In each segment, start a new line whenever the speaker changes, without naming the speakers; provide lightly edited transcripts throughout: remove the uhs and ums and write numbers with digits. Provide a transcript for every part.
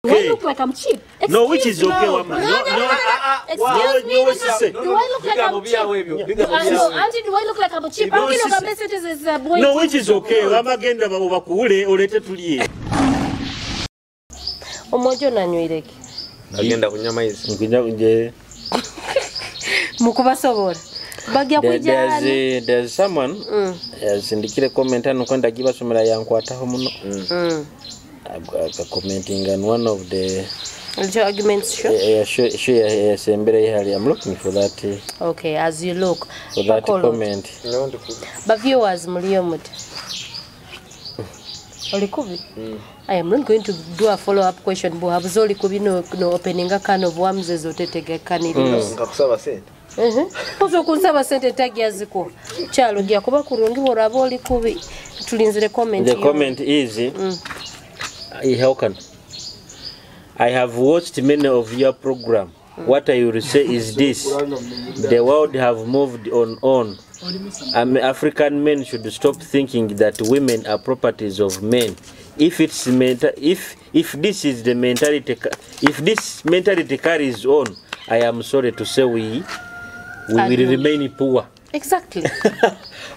Do I look like I'm cheap?
No, which is okay,
No.
Wama.
No,
No,
no, no,
no,
no, no. Excuse me.
No,
No,
sise.
Do I look like I'm cheap? No, auntie, do I look like I'm cheap?
No,
I'm
sise.
gonna message is a boy.
No, which is okay. Wama, genda bakuwule olete tulye.
Omwojo nanywireki.
Agenda kunywa maizi.
Nkunya nje.
Mukubasobola. Bagya kwijja
There's, there's someone yasindikire comment hano kwenda gibasomera yankwataho muno. Akakomenting on one of the
Little arguments show.
Show yasembere ihali. I'm looking for that
Okay, as you look.
for that
Pakolo.
comment.
Ba viewers muliyo muti. Oli kubi? I am not going to do a follow up question buhabuze oli kubi no, no opening a can of worms ezotetegekanirizo.
Nkakusaba sente.
Oza okunsaba sente tagyaziko kyalo gya kuba kurungi bw'olaba oli kubi tulinzire comment
The
yo.
comment is how can I have watched many of your program. What I will say is this: the world have moved on. African men should stop thinking that women are properties of men. If it's if this is the mentality, if this mentality carries on, I am sorry to say we will
Agree.
remain poor.
Exactly.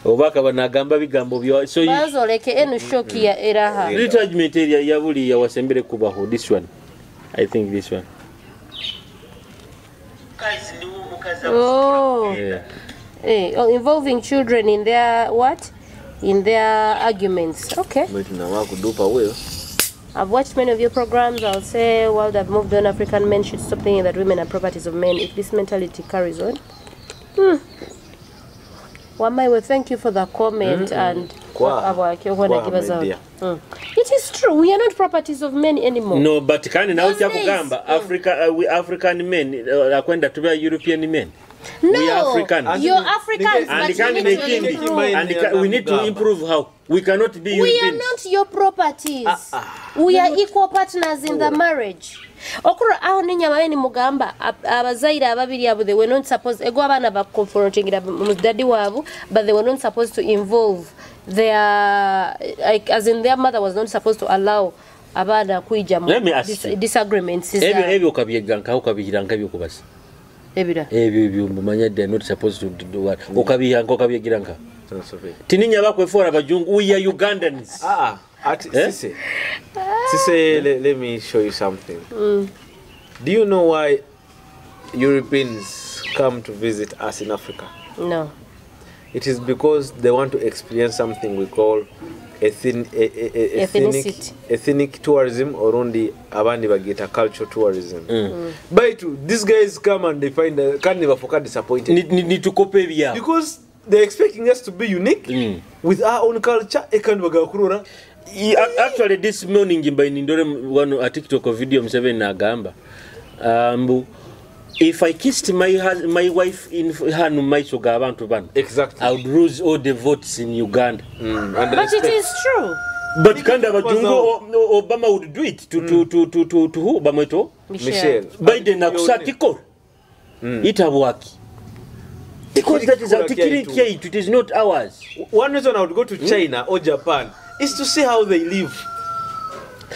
Obaka banagamba bigambo bya so you,
Banza oleke eno shoki ya eraha.
Retouchment area ya buli ya wasembere kubaho this one. I think this one.
Oh.
Yeah.
Eh, oh, involving children in their what? In their arguments. Okay.
Baitu nawakudupa wewe.
I've watched many of your programs. I'll say, while they've moved on, African men should stop thinking that women are properties of men. If this mentality carries on. Wamai, well, thank you for the comment and
Kwa media.
It is true. We are not properties of men anymore.
No, but kandi nawe
Those days.
kyakugamba Africa, we African men akwenda tube European men.
No,
We are Africans.
You're Africans,
And
but you
kandi
need to
nekindi
improve.
and we need to improve how we cannot be
We are
Europeans.
not your properties. We are equal partners in the marriage. Okura aho ninyama ni mugamba abazaire ababiri abo they were not supposed ego abaana ba confronting daddy waabo, but they were not supposed to involve their, like, as in their mother was not supposed to allow abaana kwijja mu
Let me ask you.
disagreements
Ebyo
zaabwe.
ebyo okabyega nkaho okabihira nk'ebyokubasa
Ebira.
Ebyo ebyo mbumanya they are not supposed to do what okabiha nka okabyegira nka tininya bakwefuura abajungu. We are Ugandans.
At
Eh?
Sise. Sise, let me show you something. Do you know why Europeans come to visit us in Africa?
No.
It is because they want to experience something we call
Ethnicity.
Ethnic tourism, or only abandi bagita culture tourism. But these guys come and they find can never forget disappointed.
Nitukope ebyabo.
Because they're expecting us to be unique with our own culture. Ekandi bagakurura.
Actually this morning mba nindore wano a TikTok video Museveni agamba mbu if I kissed my wife in hanu maiso g'abantu bano, I would lose all the votes in Uganda.
And
But it is true.
But kandi abajungu Obama would do it to who bamweto?
Michelle.
Biden akusakiko itabwaki because that is our tikiri kyaitu, it is not ours.
One reason I would go to China or Japan is to see how they live.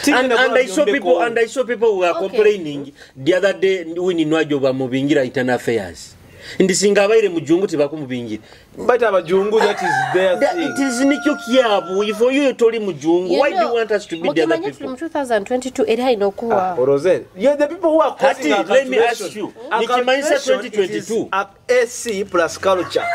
And I saw people and I saw people were complaining the other day Winnie Nwajo bamubingira internal affairs. Ndisinga abaire mujungu tibakumubingira.
But abajungu, that is their thing.
It is nikyo kyabwe. For you toli mujungu.
You
Why do
know,
you want us to be the other
mukimanye
people?
tuli mu 2022 era alina okuwa.
Roselle. Yeah, the people who are causing
Hati, let me ask
acculturation.
you. Nikimanyisa
Acculturation, it is
2022.
AC plus culture.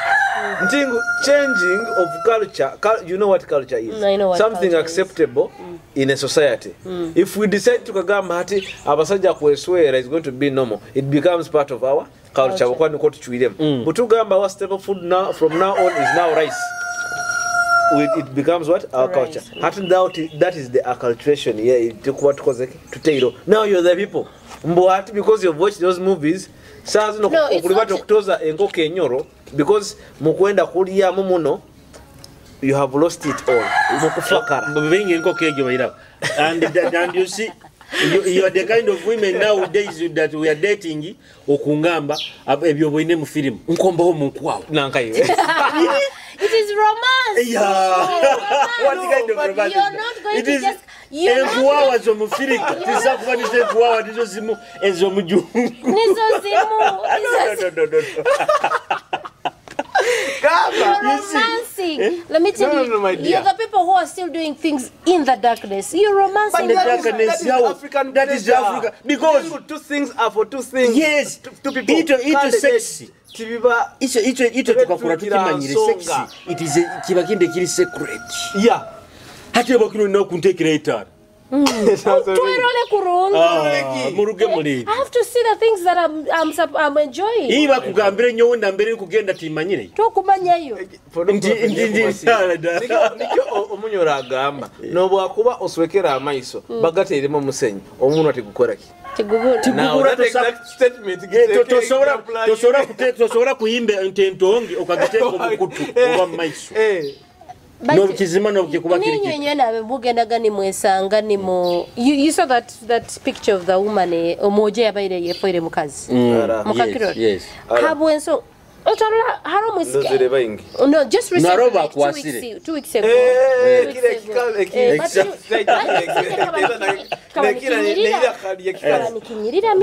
Ntingu, changing of culture. You know what culture is?
I know what
Something
culture is.
acceptable in a society. If we decide to kagamba hati abasajja kweswera is going to be normal, it becomes part of our culture. Bw'okuba niko tuchwiremu. Bw'otugamba our staple food now, from now on is now rice. It becomes what? Our
Rice.
culture. Hati that is the acculturation. Yeah, tukuba tukoze ki? Tuteiro. Now you're the people. Mbu hati because you've watched those movies, saa zino
No, it's
okulibata
not-
okutoza enkoko enyoro because mukwenda kulyamu muno you have lost it all. Mukufakara.
Bingi enkoko egyo bayiraba. And you see you are the kind of women nowadays that we are dating okungamba ebyo bwine mu film nkombaho mu nkwawo.
Nankayo.
It is is romance.
Yeah. What kind of romance?
You're not going
It
to
is
just you're not
enkuwawa z'omufirika tizakuba nizo enkuwawa nizo zimu ez'omujungu.
Nizo zimu.
No.
You're romancing. Let me tell you,
No, my dear.
you're the people who are still doing things in the darkness. You're romancing.
The
That is-
darkness,
that is
how-
African
that is
pleasure.
Africa. Because-
two things are for two things.
Yes.
Two people.
Ito sexy.
Tibiba.
Icho tukakura tukimanyire sexy. It is kiba kinde kiri secret.
Yeah.
Hati bakino nina kuntekera etaano.
Twerole kurungi.
Muruge muri.
I have to see the things that I'm enjoying.
Iyi bakugambire nyowe ndambere kugenda timanyire.
Tokumanyayo.
Nikyo omunyoro agamba nobwakuba oswekera amaiso bagateeremu omusenyu omunwa tegukora ki?
Tigubura.
Tosobola kuyimba ente entonge okagiteeka omukutu oba mu maiso. Nobukizima nobukikuba kiri
Ninyo nyena mugendaga nimwesanga nimu you saw that picture of the woman omwoje yabaire yefoire mukazi. Mukakiro.
Yes.
Kabwenso otorola haro mwisike. No, just recently like 2 weeks ago.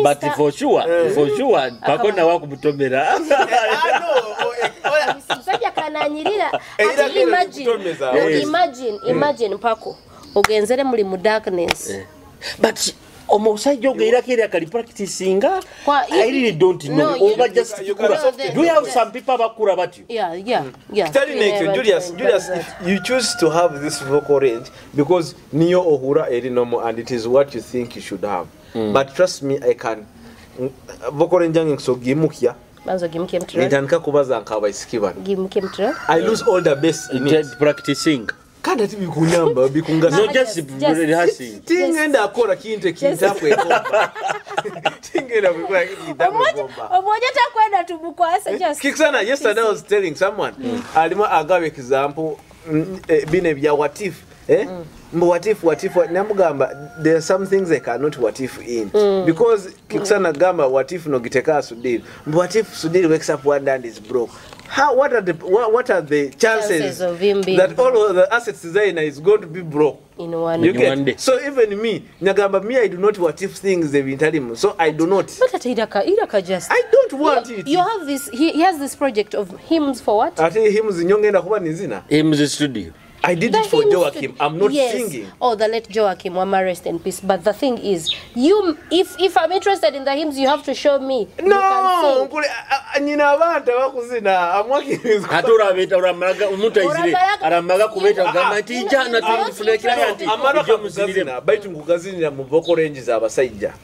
But for sure pakona wakubutomera.
Msajja kananyirira. Imagine pako ogenzere muri mu darkness.
But omusajja ogeira kera kali practicinga. I really don't know. No, over just do you have some people bakura batyo?
Yeah.
Julius, if you choose to have this vocal range because niyo ohura eri normal and it is what you think you should have. But trust me, I can vocal range yange so gimukia.
Banzo gimukia mtro.
Nitandika kubaza nkabaisiki bano.
Gimukia mtro.
I lose all the best in it.
Practicing.
Kandi ati bikunyamba bikungasa.
No, just rehearsing.
Tingenda akora kinte kintakwe. Tingenda kukora kintakwe.
Omoja takwenda tumukwase just.
Kiksana yesterday I was telling someone alima agabe example bine bya what if Mbu what if namugamba there are some things I cannot what if in because Kiksana gamba what if no giteka Sudhir. Mbu what if Sudhir wakes up one day and is broke. How what are the chances
of him being
that all of the assets designer is going to be broke
in one
day?
So even me, Nyagamba, me, I do not what if things they've been telling me. So I do not.
But at Iraka just
I don't want it.
You have this. He has this project of hymns for what?
Ate hymns nyongenda kuba nizina.
Hymns studio.
I did it for Joachim. I'm not singing.
Oh, the late Joachim, Wama, rest in peace. But the thing is, you, if I'm interested in the hymns, you have to show me.
No, I'm working with.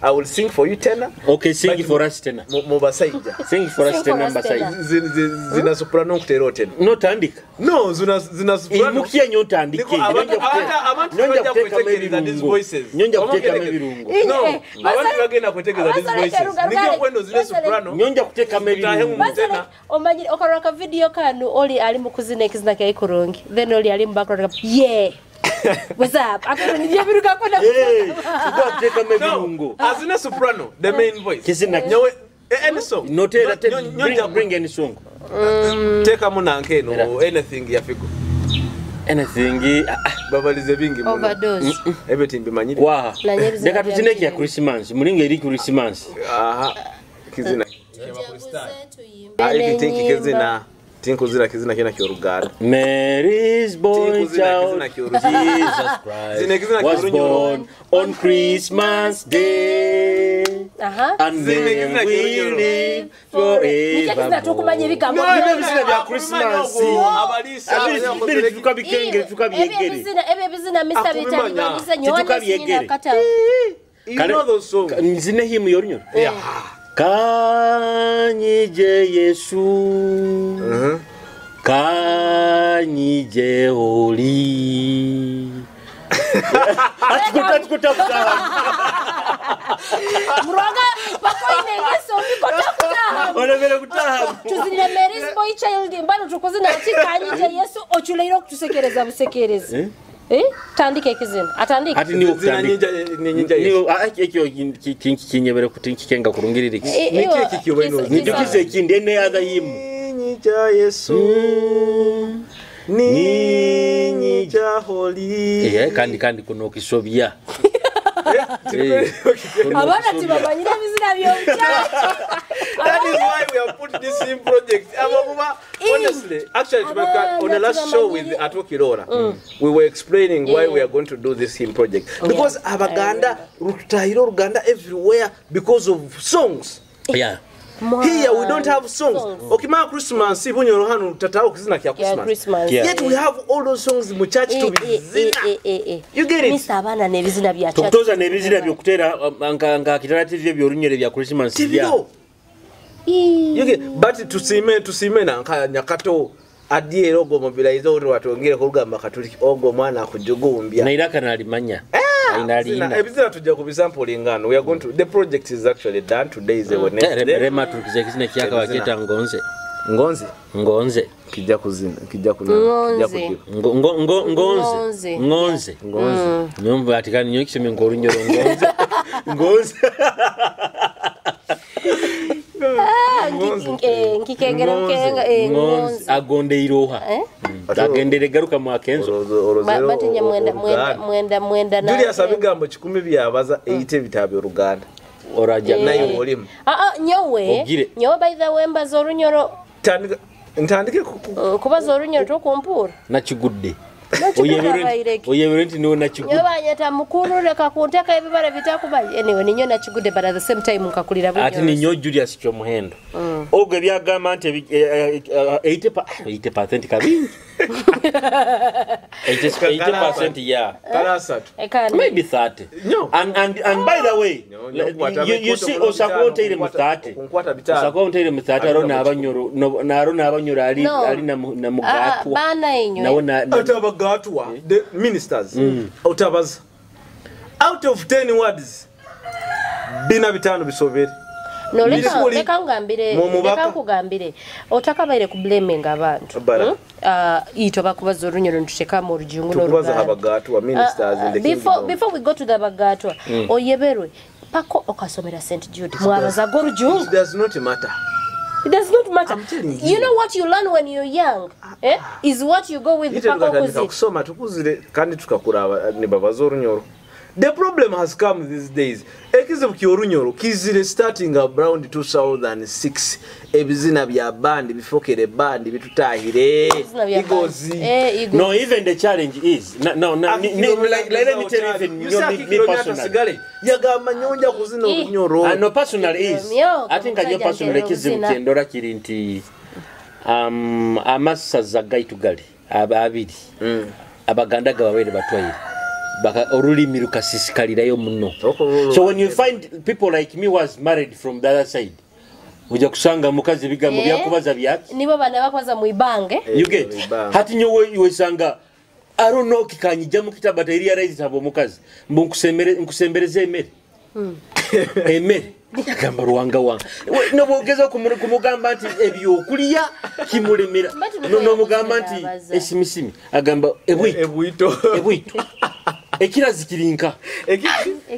I will sing for you tenor.
Okay, sing for us tenor. Sing for us tenor.
Zina soprano kutero tenor.
No tandika.
No, zina soprano.
Okaraka video kanu oli ali mukuzina ekizina kya ikurungi then oli ali mu background yeah what's up akero kwenda
no azina soprano the main voice
kizina
any song
no bring any song
teka munanke no anything ya figo
anything
babalize bingi muno
overdose
everything bimanyire
wa ndeka tuzine kya Christmas mulinga eri Christmas
aha kizina I think kizina tinkuzira kizina kina kyoruganda
Mary's boy child Jesus Christ was born on Christmas Day and then we live forever. Ebizina bya Christmas biri tukabyegere
ebizina Mr. Bitali
tukabyegere.
You know those songs.
Nzine hymn yorunyoro.
Yeah.
Kanyije Yesu Kanyije Holi
Muroga pakoine Yesu mikota
olebere kutaha
tuzinire Mary's boy child mbano tukozina ati kanyije Yesu ochuleiro kutusekereza busekerezi. Tandike ekizina atandike
ati niwo kutandika niwo ekyo kinyebere kutinkikenga kurungirira iki
niki kikiwe no
nidukize ekindi ene other hymn
nyija Yesu Ninyi jaholi.
Eh, kandi kuno kisobya.
Abaana tibamanyire ebizina by'omukyalo.
That is why we have put this in project. Honestly, actually, on the last show with Atwokirora, we were explaining why we are going to do this hymn project. Because Abaganda, Rutahiro Ruganda everywhere because of songs.
Yeah.
Here we don't have songs. Okima Christmas, Bunyoro hanu tatao kizina kya Christmas.
Yeah.
Yet we have all those songs mu church to bizina. You get it?
Mr. Abana n'ebizina bya church.
Tukutoza n'ebizina by'okutera nga Kitara TV by'olunyere bya Christmas.
Tibiro. You get, but tusime na nka Nyakato adiye ogo mobilize ori watongere kurugamba Katoliki ogo mwana akujugumbya.
Na iraka nalimanya.
Ebizina tujja kubisampling. We are going to, the project is actually done today is the Wednesday.
Rema tukize kizina kyaka waketa ngonze.
Ngonze?
Ngonze.
Kijja kuzina, kijja kuna, kijja kudiba.
Ngonze. Ngonze. Ngonze. Nyumva atikani nyokiseme ngorunyoro ngonze. Ngonze.
Ngonze.
Agonde iroha. Agendere garuka mu akenzo.
Batinya mwenda na.
Julius abigambo 10 byabaza 8 bitabo Uganda.
Oraja
nayo olimu.
Nyowe. Nyowe by the way mbaza orunyoro.
Ntandike
kubaza orunyoro tokumpura.
Nakigudde. Oyebere nti niwe nakigudde.
Nyowe banyeta mukuru leka kunteka ebibara bitakuba. Anyway ninyo nakigudde but at the same time nkakulira bunyoro.
Ati ninyo Julius Kyomuhendo. Ogwo ebyagamba nti 80% kabingi. 80% yeah.
Kalasatu.
Maybe 30.
No.
And by the way, you see osakuonteire mu 30. Osakuonteire mu 30 aro n'abanyoro naro n'abanyoro ali ali na mugatwa.
Bana inyo.
Nawo
Otabagatwa, the ministers. Otabaza. Out of 10 words, bina bitano bisobere.
No, leka ngambire, leka nkugambire. Otakabaire ku blaming abantu. Ito bakubaza orunyoro ntusheka mu rujungu no
Tukubaza abagatwa ministers in the kingdom.
Before we go to the bagatwa, oyeberwe pako okasomera St Jude. Mwabaza go rujungu.
It does not matter.
It does not matter.
I'm telling you.
You know what you learn when you're young, is what you go with pako okuzire.
Kusoma tukuzire kandi tukakura ni babaza orunyoro. The problem has come these days. Ekizibu ky'orunyoro kizire starting around 2006. Ebizina bya band bifokere band bitutahire. Igozi.
No, even the challenge is no let me tell you even me personally.
Yagamba nyonja kuzina orunyoro.
No personal is. I think I personally ekizibu kyendora kiri nti amasaza gaitu gali ababiri. Abaganda gababaire batwaire. Baka orulimi rukasisikalirayo muno. So when you find people like me was married from the other side, ujja kusanga mukazi bigambo byakubaza byaki
nibo bana bakwaza mu ibange.
You get hati nyowe wesanga I don't know kikanyija mu kitaba but I realize abo mukazi mbu nkusembereze emere. Emere yagamba ruwanga wanga no bogeza kumugamba nti ebyokulya kimulemera no mugamba nti esimisimi agamba ebwito ebwito ekirazi kirinka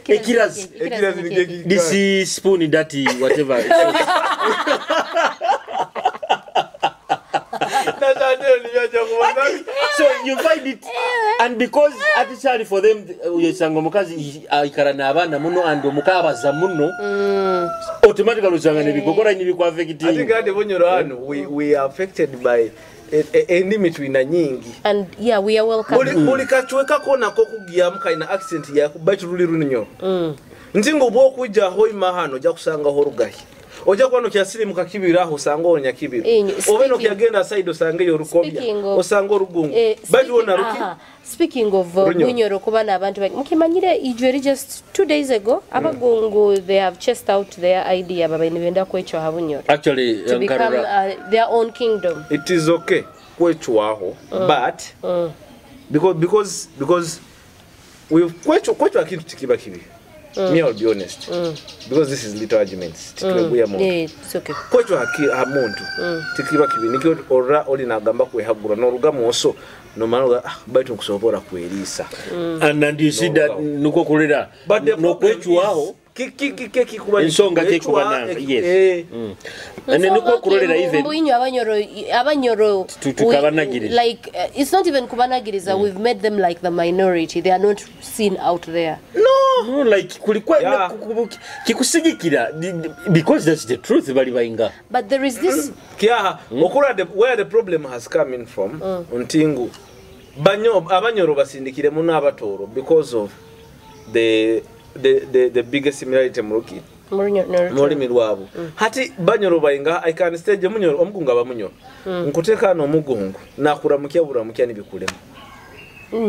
ekirazi this is spoon that whatever. So you find it, and because actually for them uyesanga omukazi aikara n'abaana muno and omukabaza muno automatically usanga nebikokora nibikwa affecting.
I think ate Bunyoro hano we are affected by endimi twina nyingi.
And yeah, we are welcome.
Buli kachweka kona ko kugiyamu kaina accent ya baitu ruli runyo. Ntingo bwokujja hoima hano ja kusanga ho rugahi. Oja kwano kyasirimuka kibiraho osanga onyakibiro. Obe no kyagenda side osange yo rukobya. Osanga orugungu. Baitu wona ruki.
Speaking of Bunyoro kuba n'abantu mukimanyire ijweri just 2 days ago abagungu they have chased out their idea baba nibenda kwechwa ha Bunyoro.
Actually
to become their own kingdom.
It is okay kwechwaho but because we've kwechwa kintu tikiba kibi. Me, I'll be honest. Because this is little arguments. Yeah,
it's okay.
Kwechwa haki muntu. Tikiba kibi nikyo ora oli nagamba kwehagura noruga oso no manoga baitu nkusobora kwerisa.
And you see that nuko kulera no kwechwaho
Kiki
Ensonga kikuba nanga, yes. And then niko kurolera even
mbuyinyo abanyoro
tukabanagiriza.
Like it's not even kubanagiriza, we've made them like the minority, they are not seen out there.
No, like kulikuwa kikusigikira because that's the truth bali bainga.
But there is this
kiaha okura where the problem has come in from ntingu abanyoro basindikire muno abatoro because of the biggest similarity muruki mulimi lwabo. Hati banyoro bayinga I can stage munyoro omugunga bamunyoro nkuteka no mugungu nakuramukia buramukia nibikulema.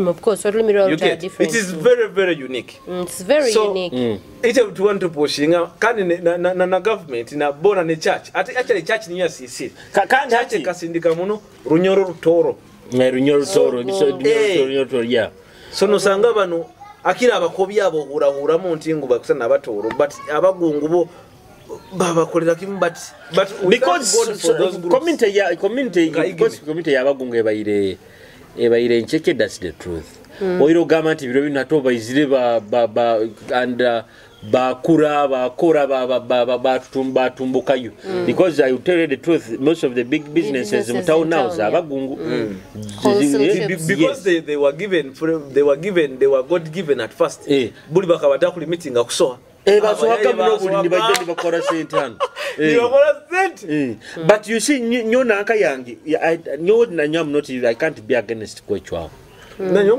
Of course olulimi lwabo are different.
It is very very unique.
It's very
so,
unique.
Ite to want to pushinga kandi na government na bona ne church. Ati actually church ni ya CC.
Kandi
hati kasindika muno runyoro rutoro.
Runyoro rutoro, runyoro rutoro, yeah.
So nosanga bano akira abakobi abo hurahura mu ntingu bakusana abatoro but abagungu bo babakolera kimu but
because
God for those groups.
Community because community yabagungu ebaire ncheke, that's the truth. Oiro gamba nti biro bino ate obaizire ba and bakura bakora batumbukayo because I will tell you the truth, most of the big businesses in town now abagungu
because they were given they were God given at first. Buli bakabata kuli meeting akusoha
basohaka muno buli nibajja nibakora sente hano
nibakora sente.
But you see nyo nanka yange nyo nanyo I'm not, I can't be against kwechwaho.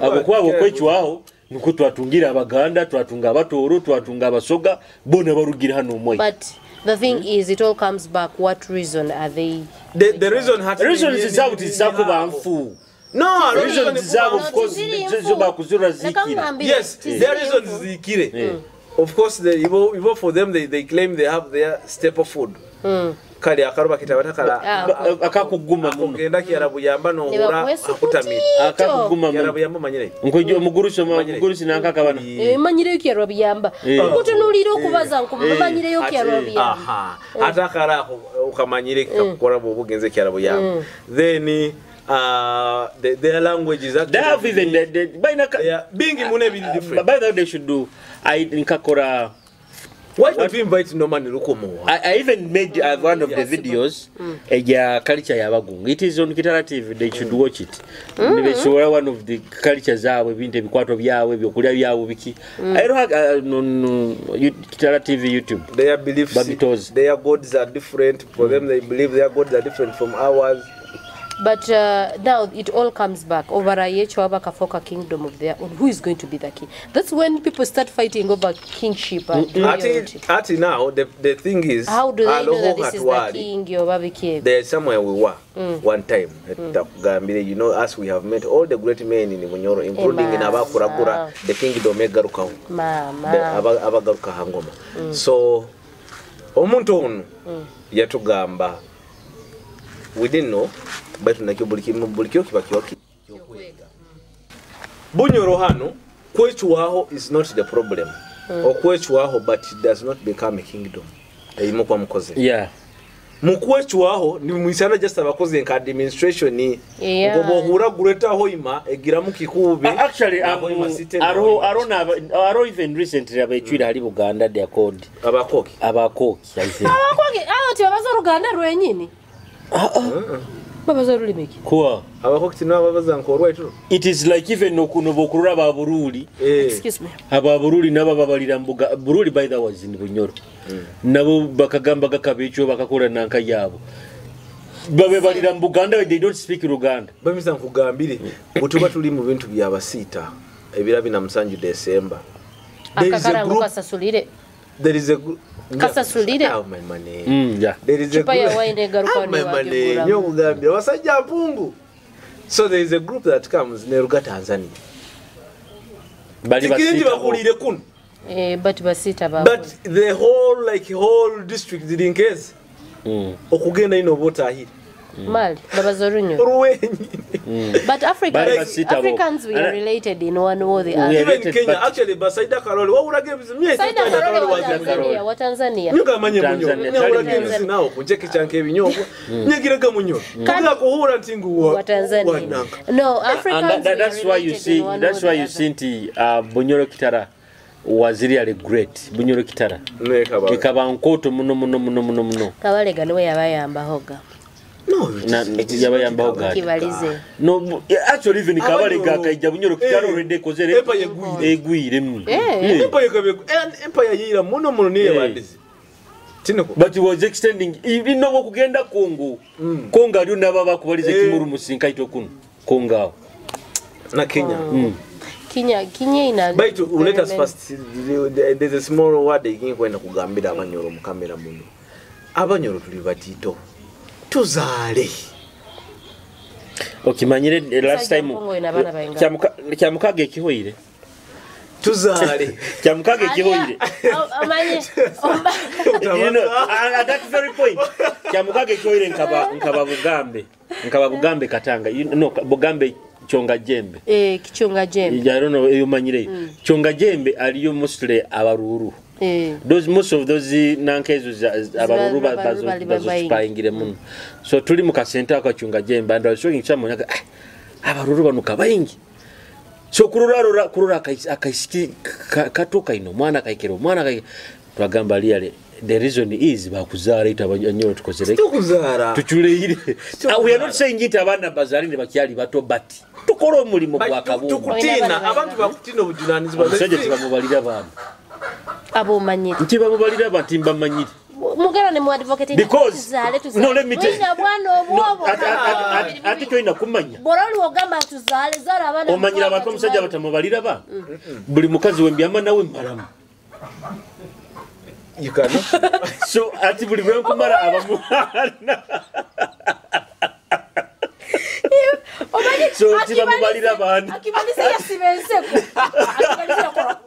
Abo kwabo kwechwaho nuko twatungira abaganda, twatunga abatoro, twatunga abasoga bona barugira hano moyi.
But the thing is it all comes back, what reason are they?
The reason has
reason zabo tizakuba nfu.
No,
reason zabo of course zo bakuzura zikira.
Yes, their reason zikire. Of course they even for them they claim they have their staple food. Kali akaruba kitabata kala
akakuguma muno
ogenda kyarabuyamba no hura akutamira
akakuguma muno
kyarabuyamba manyire
nkojo mugurusi nanka kabana
manyire kyarabuyamba okutunulira okubaza nkumanyire yo kyarabuyamba
aha atakara ukamanyire kikakora bugenze kyarabuyamba then their language is actually
they have even the
being mune be different.
By the way they should do I nkakora.
Why don't we invite Norman Lukomo?
I even made one of the videos ya culture ya Bagungu. It is on Kitara TV. They should watch it. Nibesobola one of the culture zaabwe ebintu ebikwato byabwe ebyokulya byabwe biki. I don't have no Kitara TV YouTube.
Their beliefs, their gods are different. For them, they believe their gods are different from ours.
But now it all comes back over Kafoka kingdom of their own. Who is going to be the king? That's when people start fighting over kingship and royalty.
Ati now the thing is,
how do they know that this is the king?
There's somewhere we were one time. You know, as we have met all the great men in Bunyoro, including in Abakurakura, the kingdom Egaruka, Abagaruka Hangoma. So, omuntu ono yatugamba. We didn't know, but nakyo buli kimu kiba kyoki. Bunyoro hano kwechwaho is not the problem. Okwechwaho but it does not become a kingdom. Eyimu kwa mukoze.
Yeah.
Mukwechwaho ni mwisana just abakoze nka administration ni ngobo hura Greater Hoima egiramu kikube.
Actually aro even recently abechwira hali Buganda they are called
abakoki.
Abakoki I think.
Abakoki aho tibabaza Ruganda rwenyini. Babaza rulimiki.
Kwa
abakoki tino babaza nkorwa ituro.
It is like even nokuno bokurura ba Buruli.
Excuse me.
Aba Buruli nabo babalira mbuga Buruli by the was in Bunyoro. Nabo bakagamba gakabecho bakakora nanka yabo. Babe balira mbuganda they don't speak Luganda.
Bamisa nkugambire butuba tuli mu bintu bya basita ebira bina musanju December.
There is a group kasasulire.
There is a group
kasasulire.
Oh my money.
Yeah.
There is a group. Wasajja mpungu. So there is a group that comes neruga Tanzania.
Bali basita
bakulire kuno.
But basita ba.
But the whole whole district didn't Okugenda ino bota hili.
Mali babaza runyo.
Ruwenyi.
But Africans we are related in one way or the other.
Even Kenya actually Basaida Karoli wa urage bizimye
Saida Karoli wa Tanzania.
Nyuga manye munyo. Nyuga urage nawo kunjeke chanke binyobwa. Nyegirega munyo. Kanga kuhura ntingu
wa Tanzania. No, Africans
and that's why you see nti Bunyoro Kitara was really great. Bunyoro Kitara ekaba nkoto muno muno muno muno muno.
Kabalega niwe yabayambahoga.
No,
yabayambaho ga
kibalize.
No, actually even Kabalega akaija Bunyoro Kitara already kozere egwire muno.
Empire yira muno muno niye bandizi.
But he was extending even no kugenda Kongo. Kongo aliyo naba bakubalize Kimuru musinka ito kuno. Kongo awo.
Na Kenya.
Kenya ina.
But let us first, there's a small word inkwenda kugambira abanyoro mu kamera muno. Abanyoro tuli batito. Tuzaale.
Okimanyire last time kyamukaga ekihoire.
Tuzaale.
Kyamukaga ekihoire. You know, at that very point kyamukaga ekihoire nkaba Bugambe. Nkaba Bugambe Katanga. You know, Bugambe Chonga Jembe.
Kichonga Jembe.
I don't know eyomanyire. Chonga Jembe aliyo mostly abaruru. Those most of those nankezo abaruru bazo muno. So tuli mu kasenta ka Chonga Jembe and I was showing someone abaruru bano kabayingi. So kurora kurora akaisiki katoka ino mwana kaikero mwana kai twagamba really the reason is bakuzaala ita abanyoro tukozere
tukuzara
tuchuleire. We are not saying it abana bazalinde bakyali bato but tukora omulimo gwa kabumba
tukutina abantu bakutina obujunanizibwa
omusajja tibamubalira baana
abo manyiri
nti bamubalira bati mbamanyiri
mugera ne mu advocate
tuzale tuzale no let me tell
you bwana obwobo
ati toyina kumanya
boroli ogamba tuzale zara abana
omanyira abantu omusajja batamubalira ba buli mukazi wembyama nawe mbalamu.
You cannot.
So ati buli lwenkumala abamuwana. So tibamubalira baana.
Akibalise yasiba enseko. Akibalise yakora.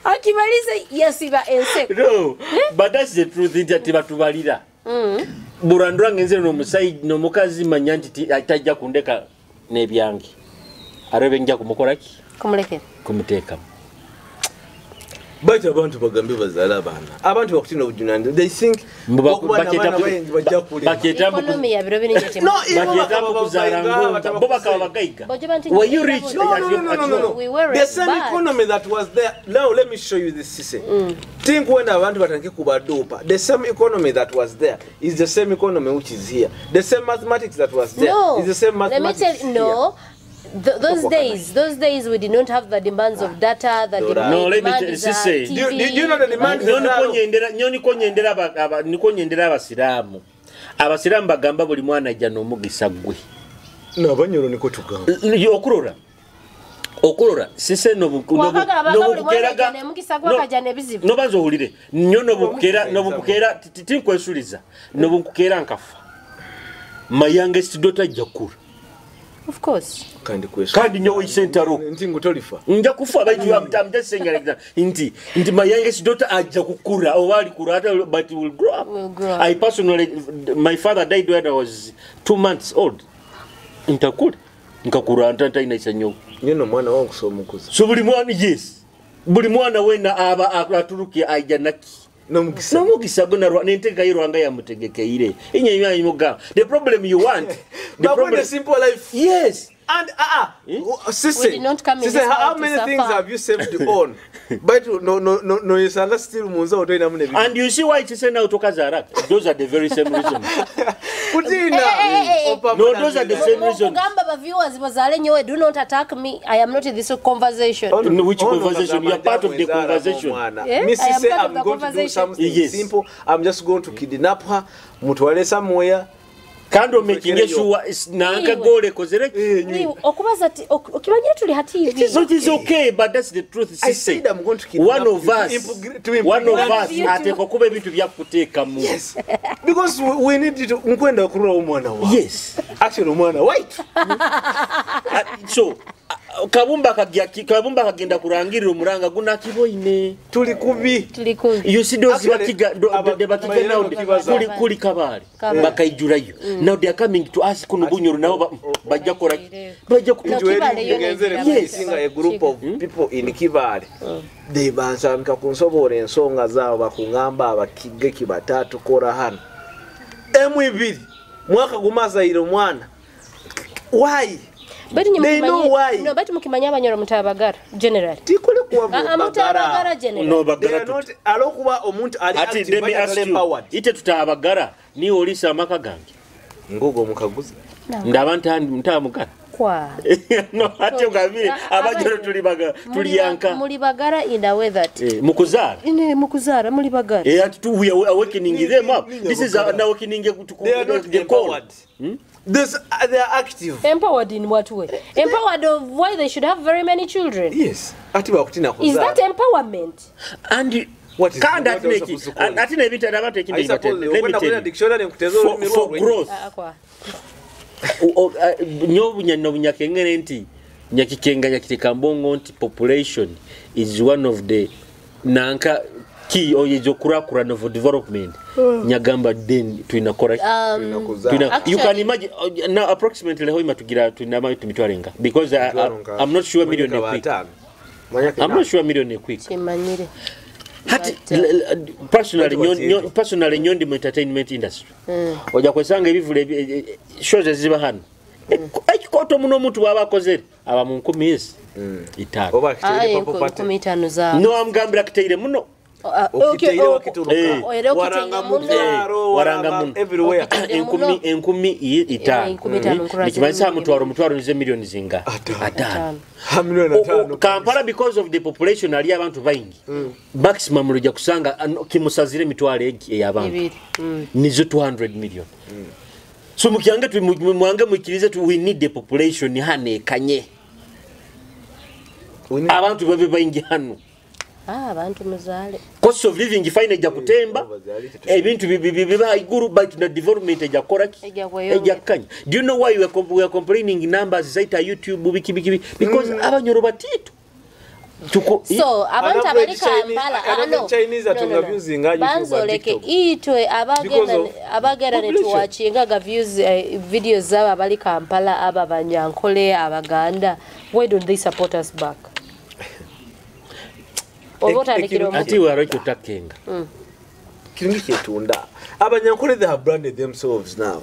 Akibalise yasiba enseko.
No, but that's the truth nti tibatubalira. Burandura ngenze n'omusajja n'omukazi manya nti tajja kundeka n'ebyange. Arebe nja kumukola ki?
Kumulekera.
Kumuteekamu.
But abantu bagambe bazala abaana. Abantu bakutina obujunanizibwa. They think
Were you rich?
No. The same economy that was there. Now let me show you this system. Think when abantu batandike kubadopa. The same economy that was there is the same economy which is here. The same mathematics that was there is the same mathematics.
Let me tell you, no. Those days we did not have the demands of data, the demand.
No, let me say.
Do you know the demand?
Niko nyendera abasiramu. Abasiramu bagamba buli mwana ajja n'omugisa gwe.
No, abanyoro niko tugamba.
Okurora. Okurora sise nobukeraga. No banzo ohulire. Nnyo nobukera nobukera tinkwesuliza. Nobukera nkafa. My youngest daughter jakura.
Of course.
Kandi nyowe isentaro.
Nti ngutolifa.
Nja kufa but you I'm just saying like that. Nti my youngest daughter aja kukura oba alikura but will grow up.
Will grow up.
I personally, my father died when I was 2 months old. Ntakula. Nkakura ntanta inaisa nyowe.
Nyino mwana wangu so mukuza.
So buli mwana yes. Buli mwana wena aba aturuki aja naki.
Nomugisa.
Nomugisa gona nenteka yirwanga yamutegekeire. Inye imuga. The problem you want. The problem
the simple life.
Yes.
And
we did not come in this
how many things have you saved on? But no you still munza otoina mune.
And you see why it is now tokazara. Those are the very same reasons.
Kutina.
No, those are the same reasons.
Mugamba ba viewers bazale nyowe, do not attack me. I am not in this conversation.
In which conversation? You are part of the conversation.
Yeah?
Missy say I'm going to do something simple. I'm just going to kidnap her. Mutwale somewhere.
Kando making sure nanka gole kozere.
Okubaza ati okimanyira tuli hati hivi.
It is okay, but that's the truth.
I said I'm going to kidnap
one of us. One of us atekwa kuba ebintu byakuteekamu.
Yes. Because we need to nkwenda kurora omwana wa.
Yes.
Actually omwana white.
So kabumba kagenda kurangirira omuranga gunakiboine.
Tuli kubi.
Tuli kubi.
You see those bakiga the bakiga now kuli kabale bakaijurayo. Now they are coming to us kuno Bunyoro nabo bajja kora bajja
kutujwera. Yes, a group of people in Kibale. They bansanga kunsobora ensonga zaabo bakungamba abakige kibatatu kora hano. Emu ibiri mwaka gumazaire omwana. Why? They know why.
No, baitu mukimanya abanyoro mutabagara generally.
Tikuli kuwa
mutabagara generally.
No bagara.
Not alokuba omuntu ali active empowered.
Ite tutabagara ni olisa amaka gange.
Ngogo mukaguzi.
Ndaba ntamugara.
Kwa.
No ate ogambire abanyoro tuli bagara tuliyanka.
Muli bagara in a way that
mukuzara.
Ine mukuzara muli bagara.
Ati we are awakening them up. This is an awakening to
they are not empowered. This they are active.
Empowered in what way? Empowered of why they should have very many children.
Yes. Ati bakutina kuzara.
Is that empowerment?
And what is kandi ati nebita abantu ekindi. Let me tell you. For growth. Nyobunyakengere nti nyakikenga nyakitekambongo nti population is one of the nanka key oyezokurakurana of development. Nyagamba then tuinakora you can imagine now approximately how imatugira tuinama tumitwarenga because I'm not sure million a quick. I'm not sure million a quick.
Kimanyire.
Hati personally nyondi mu entertainment industry. Oja kwesanga ebivule shows eziba hano. Ekikoto muno omuntu bwaba akozere aba mu 15,000.
Oba kiteire papo pate.
15 za.
No amgambira kiteire muno.
Okiteire wakituruka. Waranga muno everywhere.
15,000. Nikimanyisa mutwaro nize milioni zinga. Atano. Kampala because of the population ali abantu baingi. Maximum lujja kusanga kimusazire mitwalo ey'abantu. Nizo 200 million. So mukyange mwange mukirize we need the population hane kanye. Abantu babe baingi hano.
Abantu muzale.
Cost of living fine ejja kutemba. Ebintu biba iguru but na development ejja kora ki? Ejja kanya. Do you know why we are complaining numbers zaita YouTube biki biki because abanyoro batito.
So abantu abali Kampala no
Chinese atunga views nga YouTube
leke itwe abagenda netuwachinga ga views videos zaba abali Kampala aba banyankole abaganda, why don't they support us back?
Ati we takenga.
Kirungi kyetunda. Abanyankole they have branded themselves now.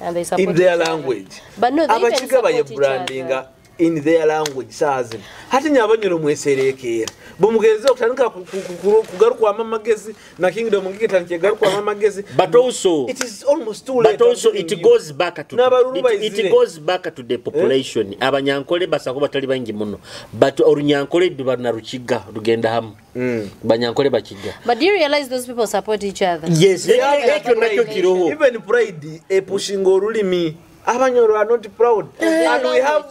And they support
in their language.
But no, they even support each
branding in their language sazin. Hati nyabanyoro mweserekera. Bumugereze okutandika kugarukwa amagezi na kingdom ngikitandika kugarukwa amagezi.
But also
it is almost too late.
But also it goes back to it goes back to the population. Abanyankole basako batali bangi muno. But orunyankole duba rukiga rugenda hamu. Banyankole bakiga.
But do you realize those people support each other?
Yes, ekyo nakyo kiroho.
Even pride pushing olulimi. Abanyoro are not proud. And we have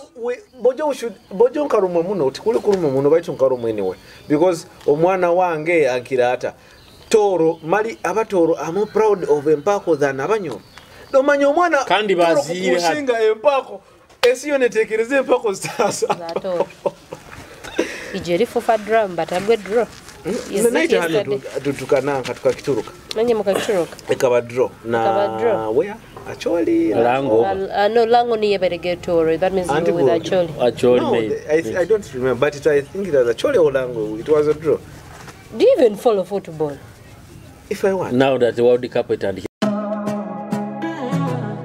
bojo should bojo nkarumwe muno tikuli kurumwe muno baitu nkarumwe anyway because omwana wange ankirata toro mali abatoro I'm proud of empako than abanyoro. Domanya omwana
kandi bazire
kushinga empako esiyo netekereze empako sasa.
Ijeri fufa drum but agwe draw.
Tutukananka tukakituruka.
Nanye mukakituruka.
Ekaba draw na where? Acholi
Lango.
No, Lango ni Yeberegetoro. That means you with Acholi.
Acholi,
no, maybe. I don't remember, but I think it was Acholi or Lango. It was a draw.
Do you even follow football?
If I want.
Now that the World Cup is.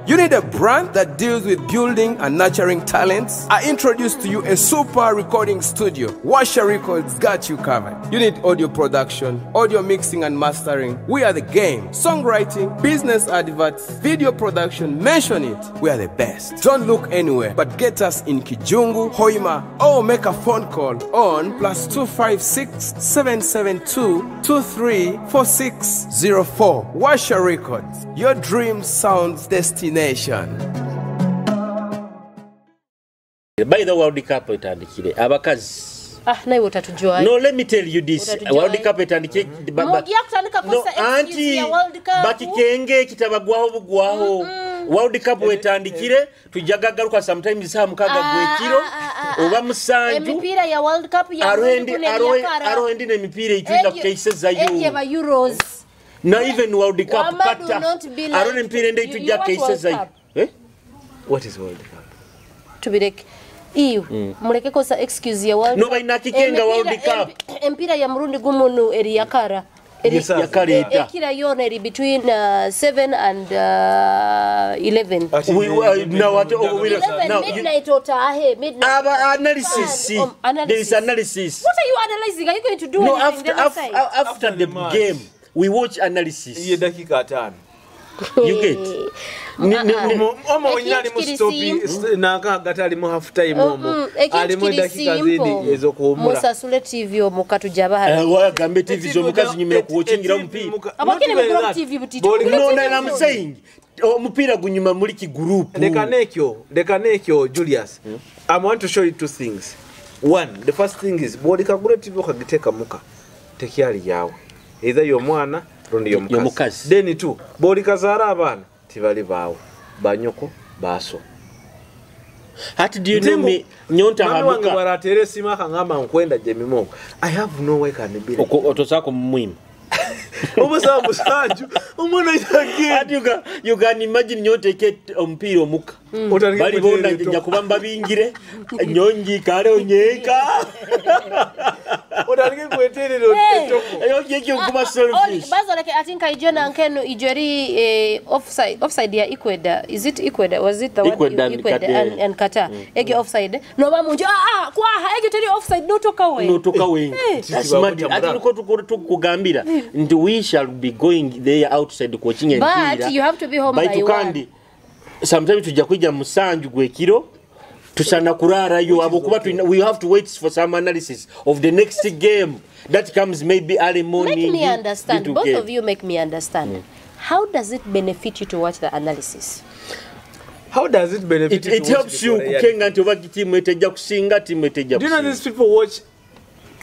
You need a brand that deals with building and nurturing talents? I introduce to you a super recording studio. Washa Records got you covered. You need audio production, audio mixing and mastering. We are the game. Songwriting, business adverts, video production, mention it. We are the best. Don't look anywhere, but get us in Kijungu, Hoima, or make a phone call on +256 772 234604. Washa Records, your dream sounds destination.
By the World Cup etandikire abakazi.
Nawe utatujua.
No, let me tell you this. World Cup etandikire
no,
anti bakikenge kitabagwaho bugwaho. World Cup etandikire tujagagaruka sometimes saa 6 gwekiro oba 7.
Emipira ya World Cup ya
arohendi n'emipira itwinda kukeiseza
yo. Euros.
Na even World Cup kata. Arone mpira ndei tujja keiseza.
What is World Cup?
Tubireke. Iwe muleke kosa excuse ya World
Cup. No baina kikenga World Cup.
Empira ya murundi gumunu eri yakara.
Yakaleeta.
Ekira yona eri between 7 and 11.
Now,
11 midnight otahe midnight.
Analysis. There is analysis.
What are you analyzing? Are you going to do anything?
After the game we watch analysis.
Ye dakika 5.
You get.
Omo wenyali mu stopi nanka gatali mu half time omo alimu dakika zindi ezokuwumula.
Musasule TV omuka tujabaha.
Wagambe TV zo mukazi nyumira kuwatchingira omupiira.
Abakene mukura TV butiti.
No, I'm saying omupiira gunyuma muri ki group.
Leka nekyo Julius. I want to show you two things. One, the first thing is bwoli kagure TV okagiteka muka tekyali yawe. Either y'omwana rundi y'omukazi. Then two, bwoli kazaara abaana tibali baawe. Banyoko baso.
Hati do you know me nyonta hamuka.
Mami wange waratere sima kangamba nkwenda jemimo. I have no way can be.
Otosako mumwima.
Obusa musanju omwana yage.
Hati you can imagine nyonta eke omupiira omuka. Bali bonda nja kubamba bingire nyongi kale onyeka.
Otandike kweterera etoko.
Eyo kiki okuba selfish.
Bazoleke I think ijona nkenu ijeri offside ya Ecuador. Is it Ecuador? Was it the one Ecuador and Qatar? Ege offside. No ba munju kwaha ege teri offside notoka we.
Notoka we. That's mad. Ati nuko tukugambira nti we shall be going there outside coaching and
but you have to be home by 1.
Sometimes tujja kwijja musanju gwekiro tusana kurarayo abokuba we have to wait for some analysis of the next game that comes maybe early morning.
Make me understand. Both of you make me understand. How does it benefit you to watch the analysis?
How does it benefit you?
It helps you kukenga nti oba timu etejja kusinga timu etejja
kusinga. Do you know these people watch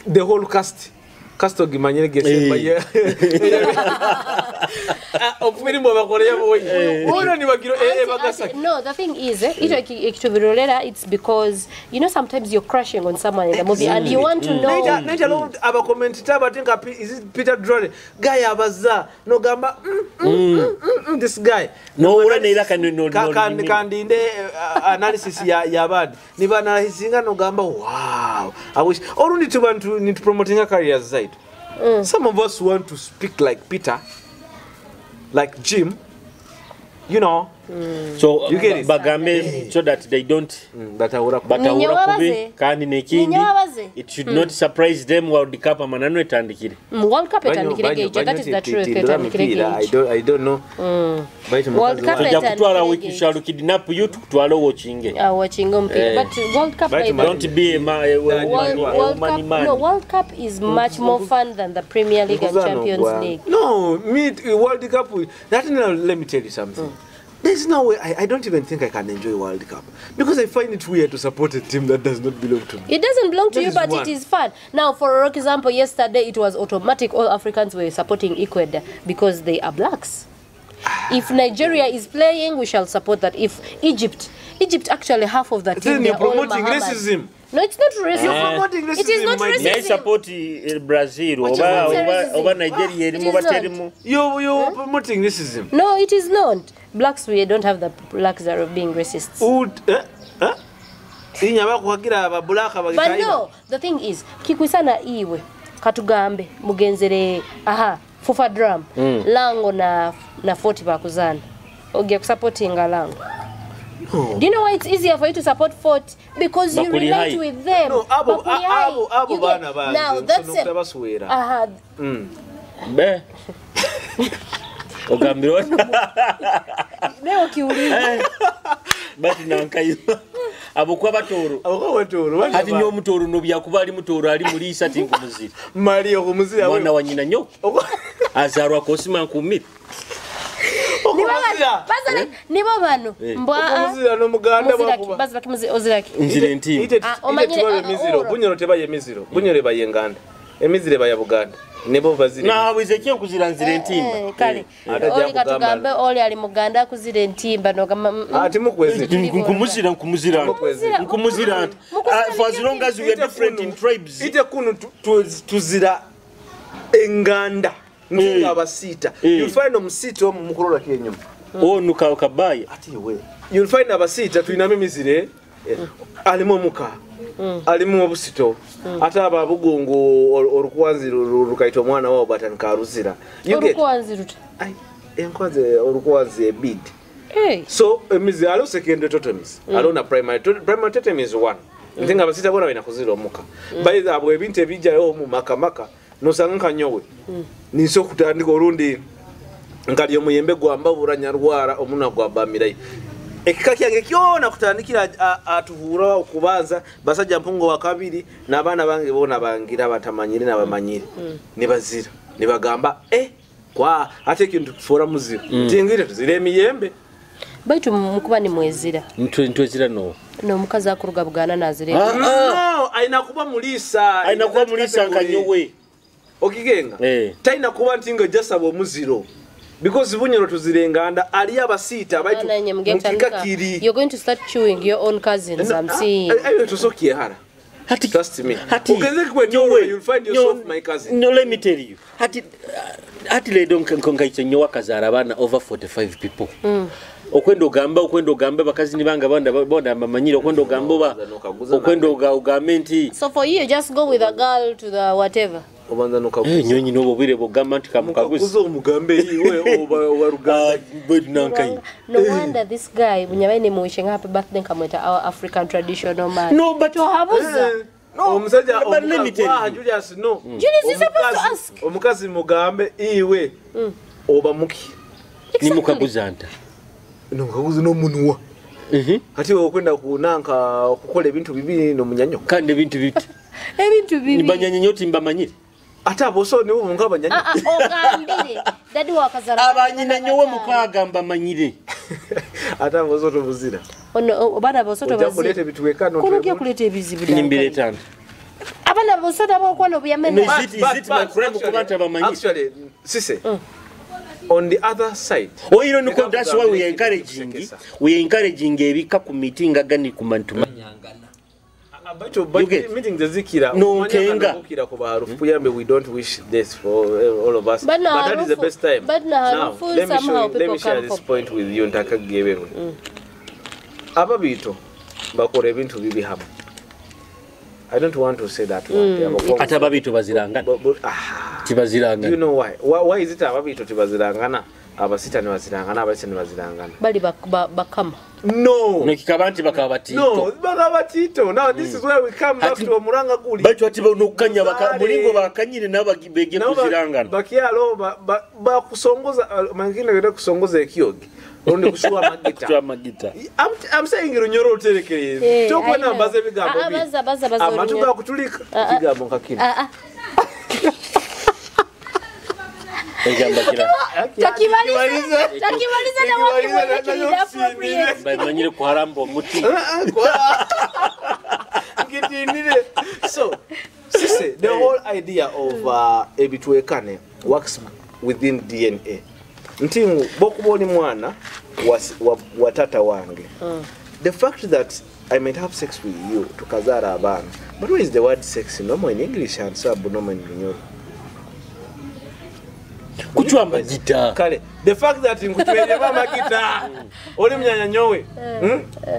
the whole cast? Cast ogimanyire gesemba ye. Ofirimu abakoreya boyi. Bona ni bagiro bagasaki.
No, the thing is, ekitubirolera it's because you know sometimes you're crushing on someone in the movie and you want to know.
Naita aba commentator batinka is it Peter Drury guy abaza no gamba this guy.
No ura neira kan no
kandinde analysis ya bad. Niba analysinga no gamba wow. I wish orundi tubantu ni promoting careers side. Some of us want to speak like Peter, like Jim, you know.
So
you get it.
Bagambe so that they don't batahura kubi kandi nekindi. It should not surprise them World Cup amanano etandikire.
World Cup etandikire geje. That is the truth. Etandikire geje.
I don't know.
World Cup
etandikire. We shall kidnap you tukutwale watching.
Watching mpira. But World Cup
don't be a
World Cup. No, World Cup is much more fun than the Premier League and Champions League.
No, me World Cup. That, let me tell you something. There's no way, I don't even think I can enjoy World Cup because I find it weird to support a team that does not belong to me.
It doesn't belong to you, but it is fun. Now, for example, yesterday it was automatic. All Africans were supporting Ecuador because they are blacks. If Nigeria is playing, we shall support that. If Egypt actually half of the team, they're all
promoting racism.
No, it's not racism.
You're promoting racism.
It is not racism.
May support Brazil over Nigeria.
You're promoting racism.
No, it is not. Blacks, we don't have the luxury of being racists. But no, the thing is, kikwisana iwe katugambe mugenzere aha fufa drum lango na 40 bakuzana. Ogia kusupportinga lango. No. Do you know why it's easier for you to support 40? Because you relate with them.
No, abo bana ba.
Now that's it. Aha.
Be. Ogambiro.
Leo kiuliza.
Bati nankayo. Abo kwa batoro.
Abo kwa batoro.
Hati nyo mutoro no byakuba ali mutoro ali mulisa tinkumuzira.
Mali okumuzira.
Mwana wa nyina nyo. Azarwa kosima nkumira.
Nibo bano mbwa
okumuzira n'omuganda bakuba
bazira oziraki
nzire nti
omanyire emiziro Bunyoro tebaye emiziro Bunyoro baye nganda emizire baya Buganda nebo bazire
na haweze kuzira nzire ntimba
kale oli katugambe oli ali muganda kuzire ntimba nogamba
ati mukweze
nkumuzira nkumuzira for as long as we are different in tribes
ite kunu tuzira enganda nzinga abasita you'll find omusita omu mukulola kenyuma
onu kabaya
ati we you'll find abasita tulina emizire alimu omuka Alimu obusito. Ate aba Bugungu olukwanzi lukaita omwana wabo batandika aruzira. You get?
Olukwanzi luta.
Ai, enkwanzi olukwanzi ebid.
Hey.
So emizi aliwo secondary totems. Aliwo na primary. Primary totem is one. Nti nga abasita bona balina kuzira omuka. By the abo ebintu ebijjayo mu maka maka nosanga nka nyowe. Ninso okutandika olundi nkali omuyembe gwambabura nyarwara omuna gwabamirayo. Ekika kyange kyona kutandikira atuhura okubanza basajja mpungo wa kabiri n'abaana bange bona bangira batamanyire n'abamanyire. Nibazira nibagamba kwa ate ekintu tufuura muzira. Tingire tuzire emiyembe.
Baitu mukuba ni mwezira.
Ntwezira no.
N'omukazi akuruga Buganda nazire.
No, aina kuba mulisa.
Aina kuba mulisa nka nyowe.
Okigenga. Taina kuba ntinga jasaba omuziro. Because Bunyoro tuzirenganda ali abasita baitu mukika kiri.
You're going to start chewing your own cousins, I'm seeing.
Ayo tusokie hara.
Hati,
trust me.
Hati,
you'll find yourself my cousin.
No, let me tell you. Hati hati ledo nkonkaitse nyowa kazara abana over 45 people. Okwenda ogamba bakazi nibanga banda bonda bamanyire okwenda ogamba oba okwenda ogambe nti.
So for you just go with a girl to the whatever.
Obanza nokaguza.
Nyonyi nobo bwire bogamba nti kamukaguza
omugambe iwe oba waruganda.
Nankai.
No wonder this guy bunyabaine muwishinga happy birthday kamweta our African traditional man.
No, but
tohabuza.
No, omusajja omukazi Julius no.
Julius is supposed to ask.
Omukazi mugambe iwe oba muki.
Ni mukaguza nta.
Nomukaguza n'omunwa. Ati okwenda kunanka okukola ebintu bibi n'omunyanyo.
Kandi ebintu biti.
Ebintu bibi.
Nibanyanya nyoti mbamanyire.
Ate aboso nibo bunga banyanya.
Ogambire. Dadi wakazara.
Abanyina nyowe mukaga mbamanyire.
Ate aboso tobuzira.
Ono obana aboso tobazira.
Ojja kuleta ebituwekano.
Kuno kuleta ebizibu.
Nimbireta.
Abana aboso nabo kwano buyamena.
Is it my crime kubanta bamanyire?
Actually, sise. On the other side.
Oh, you know, that's why we are encouraging. We are encouraging ebika ku meeting agani ku bantu
manyangana.
But meeting the zikira.
No kenga.
We don't wish this for all of us.
But,
but that is the best time.
But
now, let me show you, let me share this point with you ntakagebe. Ababito bakora ebintu bibi hamwe. I don't want to say that word.
Ate ababito bazirangana. Tibazirangana.
You know why? Why is it ababito tibazirangana? Abasita ne bazirangana, abasita ne bazirangana.
Bali bakama.
No.
Nekikaba nti bakaba batito.
No, bakaba batito. Now this is where we come back to Omuranga guli.
Baitu ati nokukanya mulingo bakanyire nabo bege kuzirangana.
Bakyalo bakusongoza mangine genda kusongoza ekyogi. Orundi kushuwa magita.
Kushuwa magita.
I'm saying Runyoro uterekereze. Tokwena mbaze ebigambo bi.
Baza
Amatu gakutulika ekigambo nkakino.
Takimaliza na waki
bamanyire kuharamba omuti.
Ngitinire. So, sise, the whole idea of ebitwekane works within DNA. Nti bokuba oli mwana wa tata wange. The fact that I might have sex with you tukazara abaana. But what is the word sex normal in English and so abnormal in Runyoro?
Kuchwa magita.
Kale, the fact that nkuchwere magita oli mnyanya nyowe.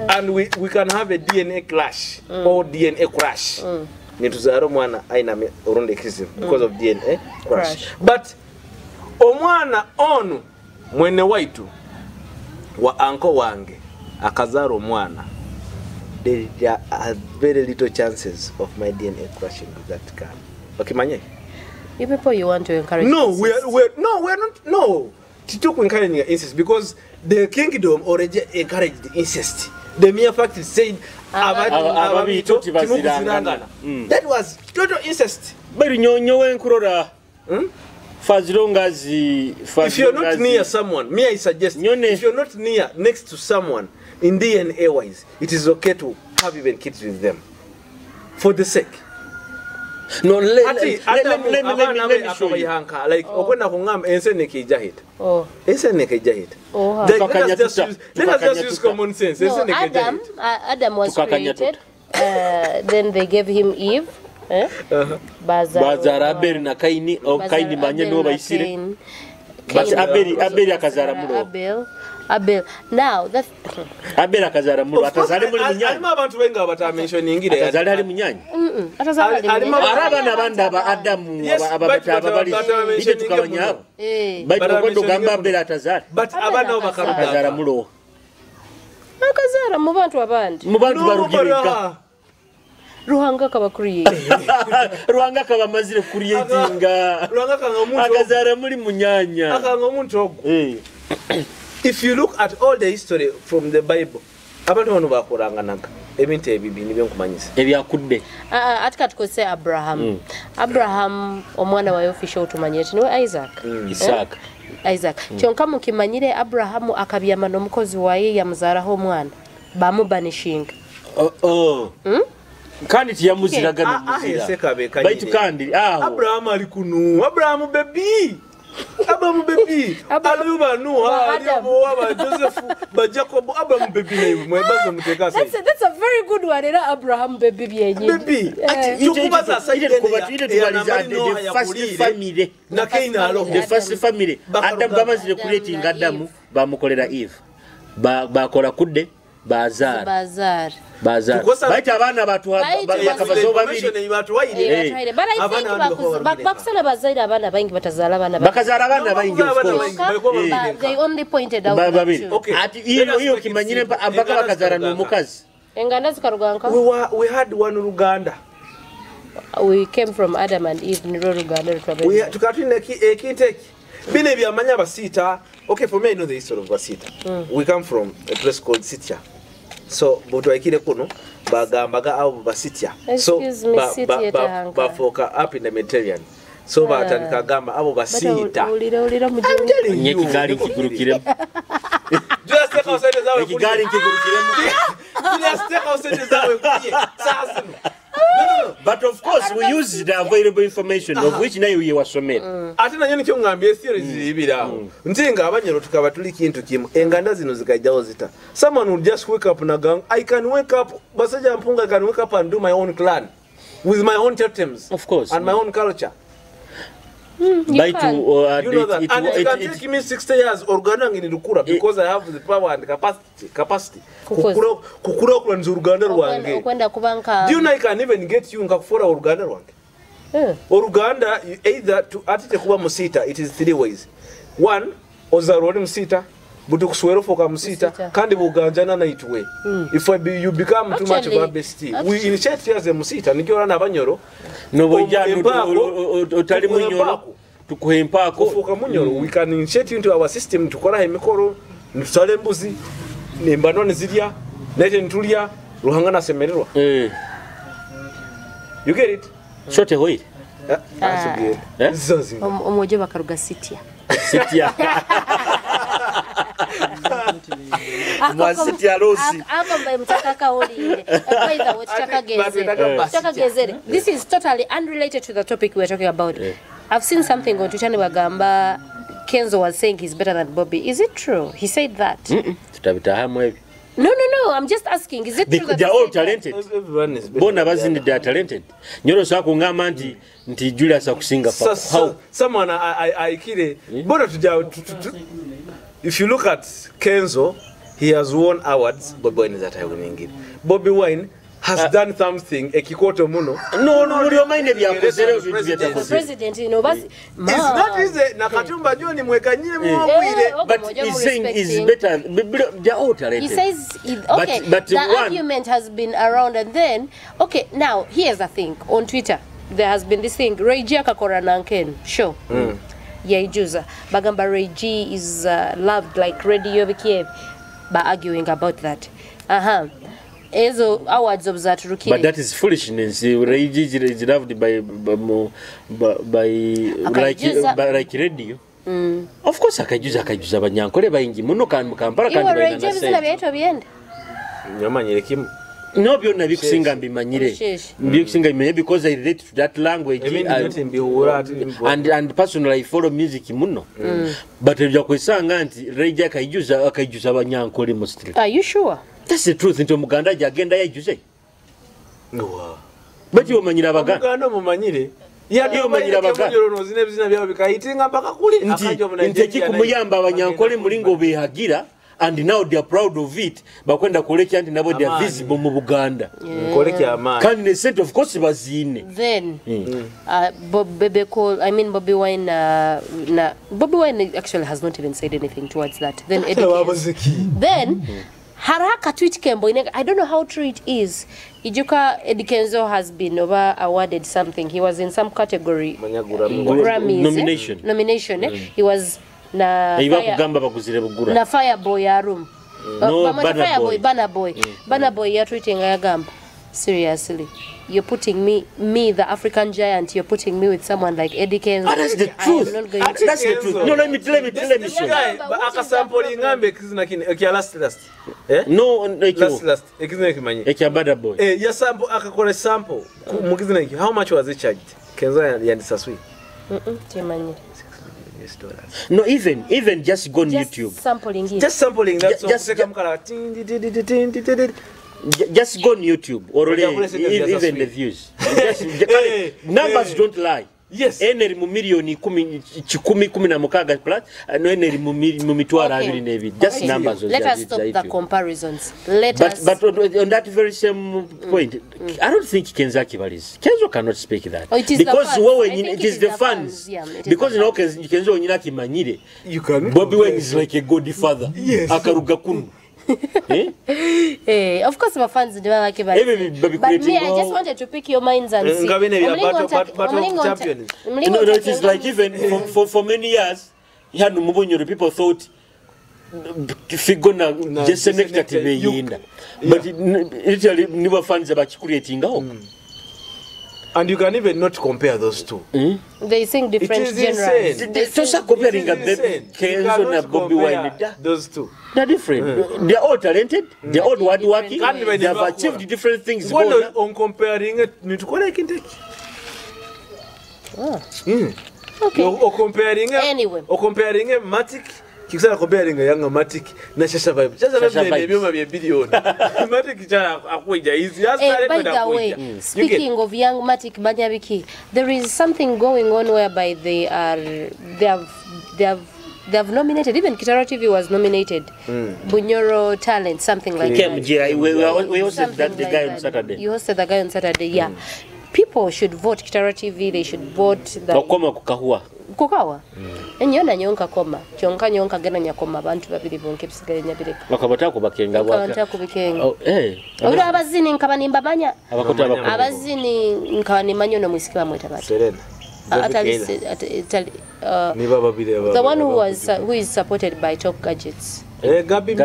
And we can have a DNA clash or DNA crash. Nituzara omwana aina orundi ekizibu because of DNA crash. But omwana onu mwene waitu wa anko wange akazara omwana, there are very little chances of my DNA crashing with that car. Okimanye?
You people, you want to encourage
No,
incest.
we are not. No, Titoku encouraging incest because the kingdom already encouraged the incest. The mere fact it said ababito timukuzirangana. That was total incest.
Bari nyonyo nkurora. Fazilongazi.
If you're not near someone, may I suggest,
Nyone.
If you're not near next to someone in DNA wise, it is okay to have even kids with them for the sake.
No, let me show you.
Like, okwenda kungamba enseneke ijahita. Enseneke ijahita. Let us just use common sense.
No, Adam was created. Then they gave him Eve.
Bazara Abel na Kaini, o Kaini manye no baisire. But Abel akazara mulo.
Abel. Abel. Now that's
Abel akazara mulo atazale muri
Alimu
munyanya.
abantu benga batamentioningire.
Atazale ali munyanya.
Atazale ali munyanya.
Ari abana abandi aba Adamu aba bali. Ije tukabanya abo. Baitu bakondo gamba Abel atazale.
But abana abo bakaruga.
Akazara mulo.
Akazara mu bantu abandi.
Mu bantu barugirika.
Ruhanga kaba create.
Ruhanga kaba mazire creatinga.
Ruhanga kanga omuntu.
Akazara muri munyanya.
Akanga omuntu ogwo. If you look at all the history from the Bible, abantu bano bakoranganaga ebintu ebibi nibyo nkumanyisa.
Ebyakudde.
Ati katukose Abraham. Abraham omwana wa official tumanyire niwe Isaac.
Isaac.
Isaac. Kyonka mukimanyire Abraham akabyama n'omukozi waye yamuzaraho omwana. Bamubanishinga.
Oh. Kandi tiyamuziraga n'omuzira. Baitu kandi aho.
Abraham ali kunu. Abraham baby. Abraham baby. Aliyo Noah, aliyo ba Joseph, ba Jacob, Abraham baby naye mwebazo muteka sai.
That's a very good one. Era Abraham baby byenyi.
Baby. Ati tukubaza sai
the first family.
Na Cain aloho.
The first family. Adam bamazire creating Adamu bamukolera Eve. Bakola kudde bazar.
Bazar.
Bazar. Baita abana batu bakabazo babiri.
But I think bakusana bazaira abana bangi batazala abana.
Bakazara abana bangi of course.
They only pointed out.
Okay. Ati iyo kimanyire mpaka bakazara n'omukazi.
Enganda zikaruganka.
We had one Ruganda.
We came from Adam and Eve niro Ruganda rutwabe.
We tukatwine ekinteki. Bine byamanya basita. Okay, for me I know the history of Basita. We come from a place called Sitya. So butwaikire kuno bagambaga abo Basitya. So bafoka up in the Mediterranean. So batandika gamba abo Basita. I'm telling you.
Nyekigari kigurukiremo.
Just take out sente zawe.
Ekigari kigurukiremo.
Just take out sente zawe kuye. Sasa.
No. But of course we use the available information of which nayo yewasomera.
Ate nanyo nikyo ngambye theories zibiraho. Ntinga abanyero tukaba tuli kintu kimu enganda zino zikajjawo zita. Someone would just wake up na gang. I can wake up Basajja Mpunga, I can wake up and do my own clan with my own totems.
Of course.
And my own culture.
You
know that. And it can take me 60 years oruganda nginirukura because I have the power and capacity. Kukura kulanza oruganda rwange.
Okwenda kubanka.
Do you know I can even get you nkakufora oruganda rwange? Oruganda either to atite kuba musita, it is three ways. One, ozarwa oli musita, butukuswero foka musita, kandi buganjana na itwe. If you become too much of a bestie, we initiate as a musita, nikyo n'abanyoro.
No bojja otali munyoro. Tukuhe empako.
Kufuka munyoro. We can initiate into our system tukora emikoro, ntusale embuzi, nembano nizirya, nete ntulya, Ruhanga nasemererwa. You get it?
Shote hoyi.
Omojo bakaruga Sitya.
Sitya. Mwasitya Rosi.
Ako mbaye mtakaka olinde. By the way, tutakagezere. This is totally unrelated to the topic we are talking about. I've seen something on Twitter bagamba Kenzo was saying he's better than Bobby. Is it true? He said that.
Tutabitahamu ebi.
No. I'm just asking. Is it true that
they are all talented? Bona bazindi they are talented. Nyoro sako ngamba nti Julius akusinga papa. How?
Someone I kire. Bona tuja. If you look at Kenzo, he has won awards. Bobi Wine is at winning. Bobi Wine has done something ekikoto muno.
No, no, maine byakozere bintu
president, you know, but
it's not easy. Na Katumba John mwekanyire mwamwire.
But he's saying is better. They are all talented.
He says, okay, but the argument has been around, and then okay, now here's the thing on Twitter. There has been this thing, Ray G akakora nanken show. Yaijuza bagamba Ray G is loved like radio bikiev, by arguing about that. Ezo awards of that rookie.
But that is foolishness. Ray G is loved by like radio. Of course akajuza abanyankole bayingi muno kan Kampala kandi
bayina na sente. Iwe Ray G
Nyamanyire kimu.
No byonna bikusinga mbimanyire. Bikusinga mbimanyire because I relate to that language and personally I follow music muno. But ebya kwesanga nti Ray G akajuza abanyankole mostly.
Are you sure?
That's the truth. Nti omuganda agenda yajuze.
Wow.
But you omanyira abaganda.
Omuganda omumanyire. Yadde omanyira abaganda. Nozina ebizina byabo bikayitinga mpaka kuli.
Nti nti ekikumuyamba abanyankole mulingo behagira And now they are proud of it. Bakwenda kulekya nti nabo they are visible mu Buganda.
Nkoleke amaanyi.
Kandi ne sente of course baziine.
Then Bebe Cool, I mean Bobby Wine, na Bobby Wine actually has not even said anything towards that. Then Eddie Kenzo. Then haraka tweet kembo, I don't know how true it is. Ijuka Eddie Kenzo has been over awarded something. He was in some category. Grammys,
nomination.
Nomination. He was na fire, na Fireboy ya room.
No, Fireboy,
Banner Boy. Banner Boy ya tweeting ayagamba. Seriously, you're putting me, the African giant, you're putting me with someone like Eddie Kenzo.
Ah, that's the truth. That's the truth. No, let me show you.
Last. Eh?
No,
last.
Ekya Banner Boy.
Eh, ya sample akakora sample. How much was it charged? Kenzo yandisasui.
Temanyi.
No, even just go on YouTube.
Sampling it.
Just sampling. That's
just just go on YouTube or even the views. Just, numbers don't lie.
Yes.
Eneri mu millioni 16 plus no eneri mu mitwaro 22. Just numbers.
Let us stop the comparisons. Let us.
But on that very same point, I don't think Kenzo akibalizi. Kenzo cannot speak that.
Oh, it is
because
the fans.
It is the fans.
Yeah,
because now Kenzo wenyina akimanyire.
You can.
Bobby Wine is like a godfather.
Yes.
Akaruga kunu. Eh?
Eh, of course my fans do like it, but me, I just wanted to pick your minds and see.
No, it is like even for many years, people thought Figo na Jesse Nectar tibeyinda. But literally niba fans abakikuretinga.
And you can even not compare those two.
They sing different genres.
Tosa comparing Kenzo na Bobby Wine.
Those two.
They're different. They're all talented. They're all hardworking. They have achieved different things.
When on comparing it,
Okay.
Or comparing
anyway.
Or comparing Matic. Kisana comparing Young Matic na Shasha Vibe. Shasha Vibe ni byuma bya billion. Matic cha akuja easy.
By the way, speaking of Young Matic Banyabiki, there is something going on whereby they have nominated, even Kitara TV was nominated. Bunyoro Talent, something like that.
We hosted that the guy on Saturday.
You hosted the guy on Saturday, yeah. People should vote Kitara TV, they should vote the
Bakoma kukahua.
Kukawa. Enyona nyonka koma. Kyonka nyonka gena nyakoma abantu babiri bonke bisigale nyabireka.
Bakabata kubakenga bwaka.
Bakabata kubikenga.
Oh, eh.
Olwo abazini nkaba nimbamanya.
Abakota abakota.
Abazini nkaba nimanyo no mwisiki bamweta bati.
Serena.
The one who was who is supported by Top Gadgets.
Gabi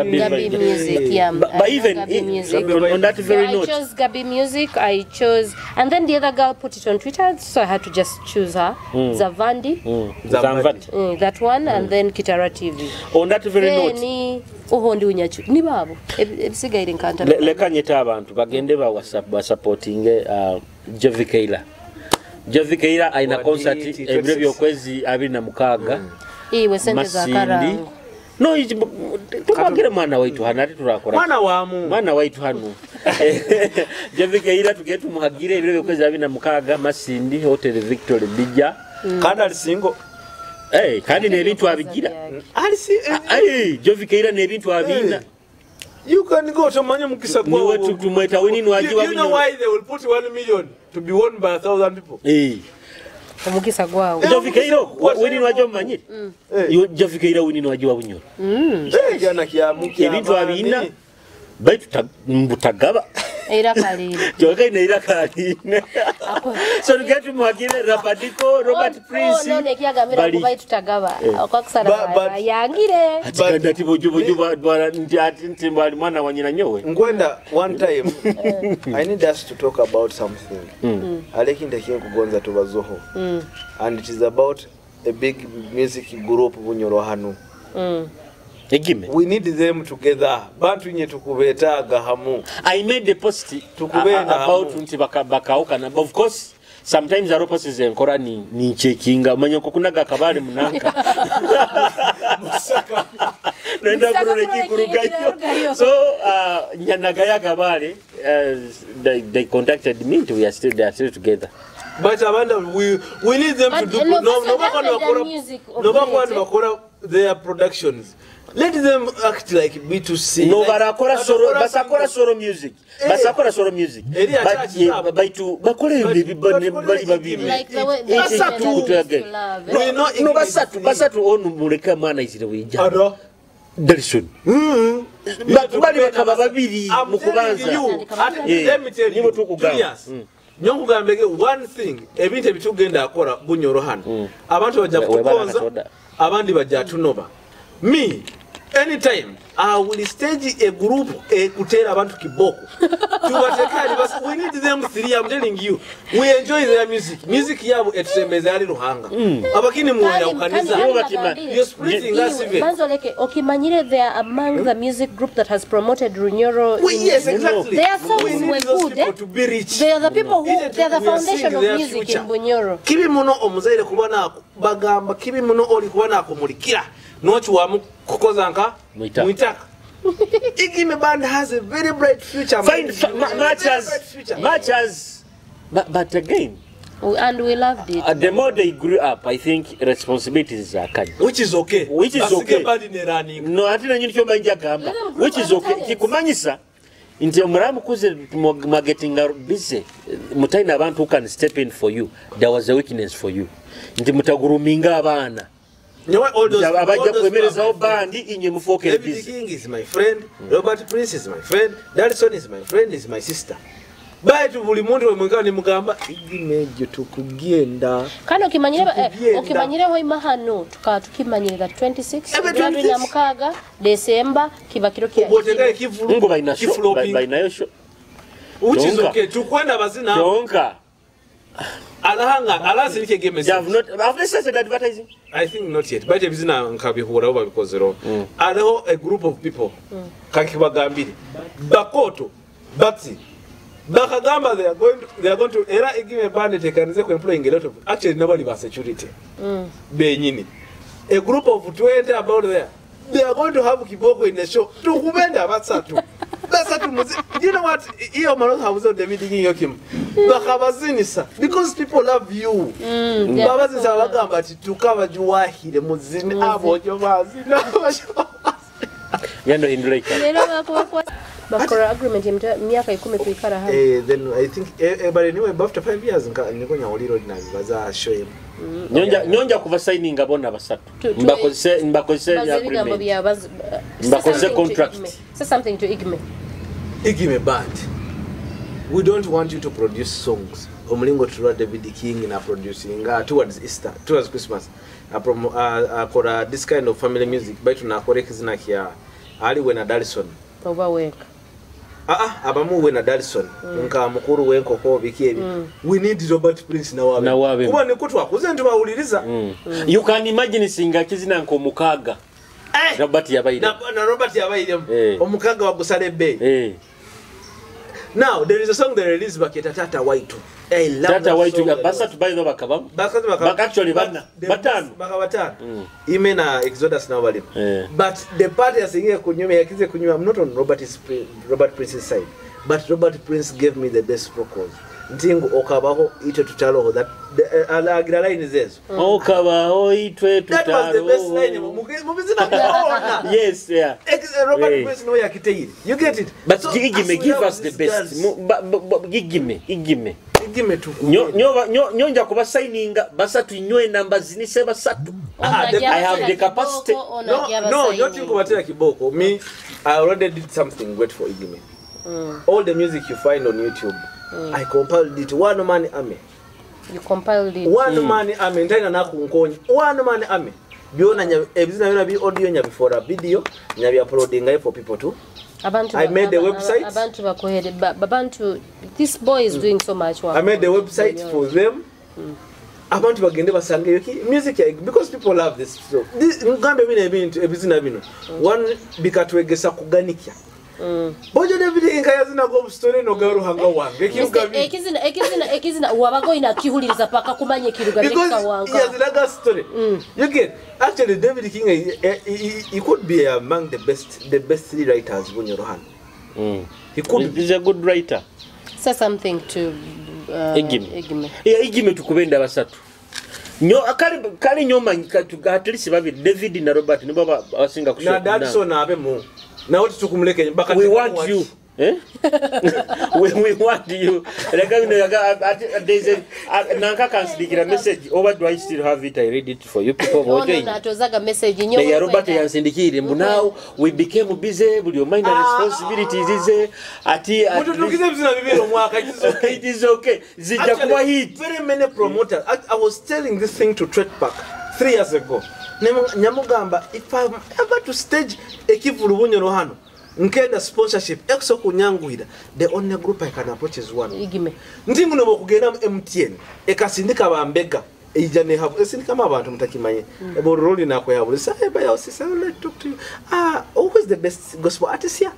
Music, yeah.
But even on that very note,
I chose Gabi Music. I chose, and then the other girl put it on Twitter, so I had to just choose her. Zavandi,
Zamvati,
that one, and then Kitara TV.
On that very note,
ohondi unyachu ni babo ebisigaire nkanta.
Leka nyeta abantu bagende ba WhatsApp ba supporting Jovi Keila. Jovi Keila aina concert ebiro by'okwezi 26.
Iwe sente za karango.
No, tumwagire mwana waitu hano ati turakora.
Mwana wamu.
Mwana waitu hano. Jovi Keila tugiye tumuhagire ebiro by'okwezi 26 Masindi Hotel Victory Bija.
Kandi ali single.
Eh, kandi n'ebintu abigira.
Ali si
eh, Jovi Keila n'ebintu abina.
You can go to manya mukisa kwa.
Niwe tumweta wini nwajiwa.
You know why they will put 1 million to be won by 1,000 people?
Eh.
Omukisa gwawo.
Jovi Keila wini nwajiwa manyire. Jovi Keila wini nwajiwa bunyoro.
Eh, jana kiamuki.
Ebintu abina. Baitu mbutagaba.
Era kalina.
Jovi Keila era kalina. So get muhagire Rapadiko Robert Prince.
No, no, kiyagamira kuba tutagaba. Okwakusana yangire.
Ati ati bojuboju bwana nti mbali mwana wa nyina nyowe.
Ngwenda one time I need us to talk about something. Alekinda kiye kugonza tubazoho. And it is about a big music group Bunyoro hanu.
Egime.
We need them together. Bantu nye tukubetaga hamu.
I made the post about nti bakauka na of course sometimes aro posts zenkora ni checkinga manya ko kunaga kabale munanka.
Musaka.
Nenda kurureki kurugayo. So nyanagaya kabale they contacted me we are still they are still together.
But Amanda, we need them to do no no bakora no bakora bakora their productions. Let them act like B2C.
No,
like,
barakora solo, basakora solo music. Basakora solo music. Baitu bakole bali babiri.
Like the way
basatu. No, basatu, basatu onu muleka mwana izire wija.
Ado.
Dalison. Bali bakaba babiri mukubanza.
Let me tell you. Julius. Nyokugambege one thing ebintu ebitugenda akora Bunyoro hano. Abantu bajja kutukonza, abandi bajja tunoba. Me, anytime, I will stage a group kutera abantu kiboko. Tubatekali, we need them three, I'm telling you. We enjoy their music. Music yabo etusembeza ali Ruhanga. Abakini muya ukaniza. You're splitting us even.
Banzoleke, okimanyire they are among the music group that has promoted Runyoro.
Yes, exactly.
Their songs were good.
To be rich.
They are the people who, they are the foundation of music in Bunyoro.
Kibi muno omuzaire kubana bagamba, kibi muno oli kubana kumulikira. Nochi kukoza nka mwitaka. Igime band has a very bright future.
Find matches, but again,
and we loved it.
The more they grew up, I think responsibilities are coming.
Which is okay.
Which is okay. No, ati na nyini chomba inja gamba. Which is okay. Kikumanyisa nti omuramu kuze marketing busy. Mutaina abantu who can step in for you. There was a weakness for you. Nti mutaguruminga abana.
David King is my friend, Robert Prince is my friend, Dalison is my friend, is my sister. Baitu buli muntu we ni mugamba igimejo tukugenda.
Kano okimanyire ho imahano tuka tukimanyire that 26 na mukaga December kiba kiro kya.
Ngo baina show, baina show.
Which is okay, tukwenda bazina.
Tonka.
Alahanga, alasi game.
They have not, have they started advertising?
I think not yet. But ebizina nkabihura oba bikozero. Aliho a group of people. Kankibagambire. Bakoto, Batsi. Bakagamba they are going to era igime band tekanize ku employing a lot of actually nobody was security. Benyini. A group of 20 about there. They are going to have kiboko in the show. Tukubenda basatu. Basatu muzi. You know what? Iyo manoza habuze David King yokim. Bakabazinisa because people love you. Babazinisa bagamba ati tukabajuwahire muzini abojo bazina.
Yando induleka.
Lero bakwa bakora agreement myaka 10 kuikara hapo.
Then I think but anyway after 5 years niko nyawuliro dinabibaza show him.
Nyonja kuva signing abona basatu. Mbakozese agreement. Mbakozese contract.
Say something to Igme.
Igime band. We don't want you to produce songs. Omulingo tulwa David King na producing towards Easter, towards Christmas. Akora this kind of family music. Baitu na akore kizina kia ali we na Dalison.
Oba weka.
Abamu we na Dalison. Nka mukuru we nkoko biki ebi. We need Robert Prince na wabe. Kuba nikutwa kuze ntubawuliriza.
You can imagine singa kizina nko mukaga. Robert yabaire.
Na Robert yabaire. Omukaga wa gusale bay. Now there is a song they released back at Tata Waitu. I love
Tata Waitu. Basatu by the bakabam. Bak actually bana. Batano.
Bakabatano. Ime na Exodus na wali. But the part ya singe kunyume yakize kunyume. I'm not on Robert Prince's side. But Robert Prince gave me the best vocals. Ntingu okabaho ito tutalo that alagira line zezo.
Okabaho itwe tutalo.
That was the best line. Mubizina kuona.
Yes, yeah.
Robert Prince no yakiteire. You get it.
But
so,
Igime give us the best. Igime.
Igime tu.
Nyonja kuba signinga basatu nywe namba zinise basatu. I have the capacity.
No, not inkubatera kiboko. Me, I already did something great for Igime. All the music you find on YouTube, I compiled it. One man army.
You compiled it.
One man army. Ntaina nakunkonya. One man army. Byona ebizina byona bi audio nya before video nya bi uploading for people to.
Abantu
I made the website.
Abantu bakohere abantu this boy is doing so much work.
I made the website for them. Abantu bagende basangeyo ki music because people love this. So this ngambe bino ebintu ebizina bino. One bikatwegesa kuganikya. Bojo David nkayazina go story no garuhanga wange kirugabi
ekizina wabago ina kihuliriza paka kumanye kirugabi
wanga because yazinaga story. You get actually David King he could be among the best three writers Bunyoro hano. He could
be a good writer.
Say something to
Igime. Yeah, Igime tukubenda basatu. Nyo kali nyo manyi at least babiri David na Robert nibo abasinga
Na
kushoka.
Dadson abemu. Nawe tukumuleke baka.
We want you. Eh? We want you. Leka bino there's a nanka kansidikira message oba do I still have it? I read it for you people.
Ono
Ojoin.
natozaga message nyo.
Ya Robert yansindikire mbu now we became busy buli omaina responsibilities ze ati
Mututukize ebizina bibiri omwaka, it is okay.
It is okay. Zijja kuba hit.
Very many promoters. I was telling this thing to Tret Park 3 years ago. Nyamugamba if I'm ever to stage ekivulu Bunyoro hano nkenda sponsorship exo kunyangwira, the only group I can approach is one.
Igime.
Ndi nguno bokugenda mu MTN ekasindika bambega eija ne have esindika abantu mutakimanye boroli na kwe say hey, bye sister, I would like to talk to you. Who is the best gospel artist here?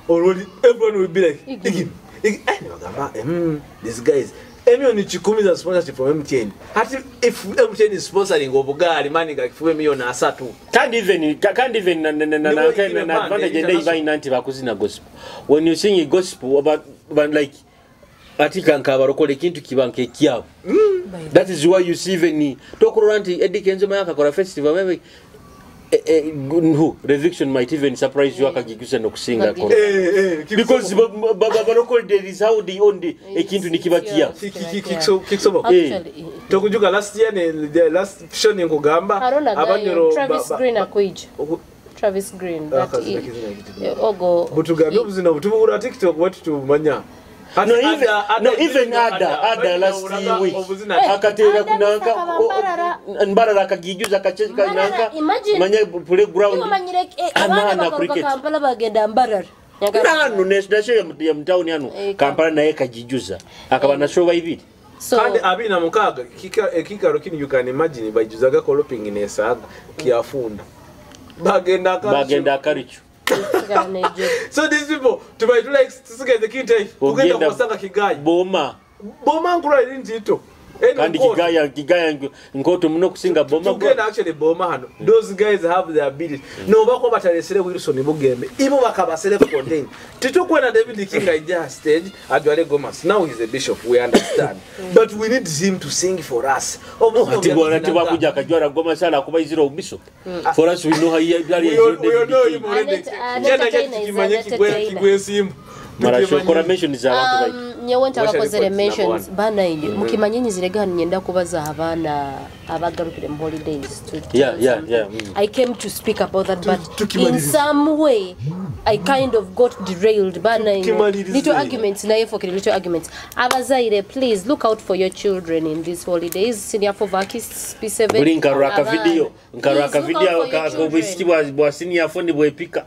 Already everyone will be like Igime. Bagamba these guys emiliyoni 10 za sponsorship from MTN. Ati if MTN is sponsoring obugaali mani ga kifuwe 30,000,000.
Can't even na advantage ndai baina nti bakuzina gospel. When you sing a gospel about like ati kanka barokole kintu kibanke kyabo. That is why you see even tokurora nti Eddie Kenzo mayaka kora festival maybe who reviction might even surprise you akagigusa no kusinga kora. Because barokole there is how they own the ekintu nikiba kyabo.
Kisoboka. Tokujuka last year ne the last show nkugamba
abanyoro Travis Green akuija. Travis Green that ogo
butugambe obuzina butubura TikTok watu tumanya.
No even ada last week akatera kunanka Mbarara akagijuza akacheka nanka manye playground
abana bakaruka Kampala bagenda Mbarara
nano nesho ya mtown yano Kampala naye kagijuza akaba nasho baibiri.
Kandi abina mukaga ekikaro kini you can imagine bayijuzaga koloping nesaga kiafunda bagenda
akaricho.
So these people to buy to like tusigaze kinte kugenda kusanga Kigayi
boma
ngura ntito
kandi Kigaya nkoto muno kusinga boma
tugenda actually boma hano those guys have the ability no bako batalesere Wilson Bugembe ibo bakabasere contain titukwena David King aija stage adwale Gomas now he's a bishop we understand but we need him to sing for us
ati bwana tibakuja akajwara Gomas ala kuba izira ubiso for us we know how he
we know him already jana kigwe simu
marashokora mentions abantu
baitu nyewe ntabakozere mentions bana ije mukimanyenyi zirega nyenda kubaza abana abagarukire mu holidays to
yeah.
I came to speak about that but in some way I kind of got derailed bana little arguments naye for little arguments abazaire please look out for your children in these holidays senior for vakis P7
buli nkaraka video ka bwa senior phone bwepika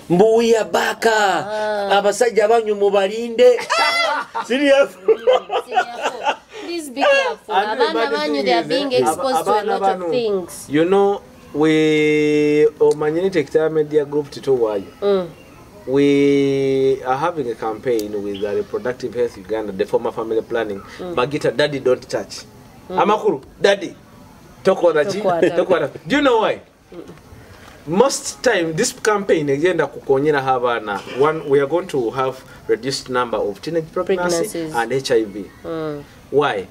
mbuya baka abasajja banyu mubalinde. Senior
please be careful. Abana banyu, they are being exposed to a lot of things.
You know, we Omanyini Textile Media Group Tito. We are having a campaign with the Reproductive Health Uganda, the former family planning. Bagita, daddy don't touch. Amakuru, daddy. Tokwana. Do you know why? Most time this campaign agenda kukonyera habana one, we are going to have reduced number of teenage pregnancy and HIV. Why?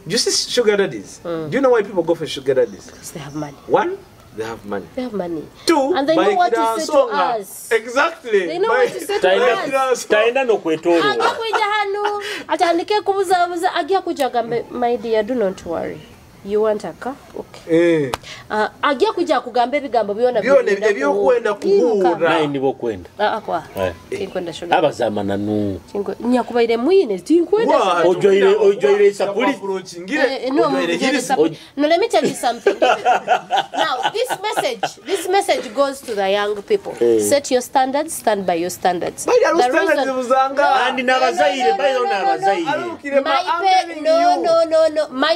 Do you see sugar daddies? Do you know why people go for sugar daddies?
Because they have money.
One, they have money.
They have money.
Two,
and they know what to say to us.
Exactly.
They know what to say to us.
Taenda no kwetoro.
Agia kuja hano, atandike kubuza buza, agia kuja gambe, my dear, do not worry. You want a car? Okay. Agia kuja kugambe ebigambo byona
ebyokwenda kuhura.
Naye nibo kwenda.
Akwa. Tinkwenda sugar.
Abazamana nu.
Nyakubaire mwine tinkwenda.
Ojoire sapuli.
No, let me tell you something. Now, this message goes to the young people. Set your standards, stand by your standards. No. My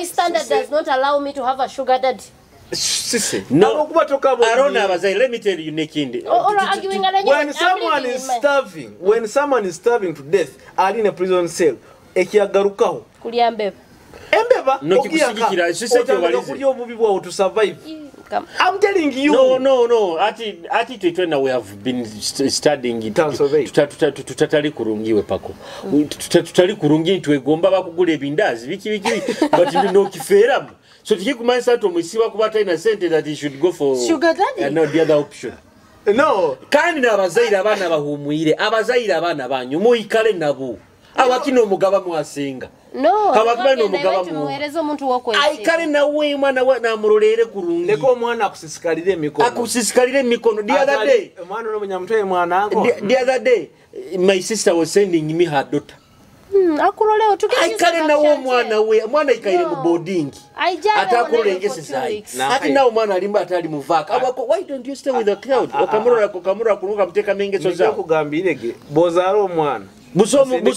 standard does not allow me to have a sugar daddy.
No, Arona Abazai, let me tell you, Nekindi.
When someone is starving to death, are in a prison cell, ekiagarukaho.
Kulya mbeba.
Embeba,
no kikusigikira,
to survive. I'm telling you.
No. Ati twena we have been studying it. Tutatali kurungiwe pako. Tutali kurungi twegomba bakugula ebindazi biki biki but no kiferamu. So tikikumanyisa nti omusiba kuba talina sente that he should go for
Sugar daddy?
No, the other option.
No.
Kandi n'abazaire abaana bahumwire, abazaire abaana banyu muikale nabo. Awakino omugaba mwasinga.
No,
Kabakubali
wagenda
n'omugaba
iwaitu
mu-
muweereze omuntu wokwesiga.
Aikale nawe mwana we namulolere kurungi.
Leka omwana akusisikalire emikono.
Akusisikalire emikono. The other day,
Omwana ono munyamutwe mwanango.
the other day, my sister was sending me her daughter.
Akuloleo tuge
Aikale nawe omwana we, omwana aikaire mu boarding.
Aijja
Atakulora engeso zayi.
Na-
Ati nawe omwana alimba atali muvaaka. Abako, why don't you stay with the crowd? Okamulora okamulora kulunga muteekamu engeso zawe.
Nikokugambirege bw'ozaala omwana.
Buso omuntu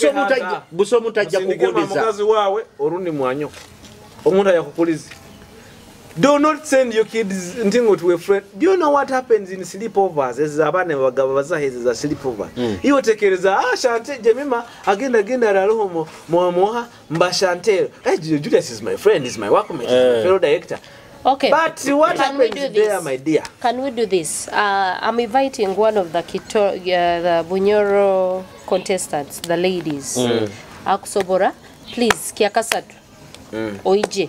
ajja
Musindike
kugondeza.
Mukazi waawe orundi mwanyoko. Omuntu ajakukuliza. Do not send your kids ntingo to a friend. Do you know what happens in sleepovers? Ezo abaana bagaba bazaha ezo za sleepover. Iwe tekereza ah Shante Jemima agenda agenda alaloho mu muha mba Chantel. Hey, Julius is my friend, is my workmate, is my fellow director.
Okay.
But what
Can we
happens
do
there,
this?
my dear?
Can we do this? I'm inviting one of the the Bunyoro contestants, the ladies. Akusobora, please, kiakasatu. Oije.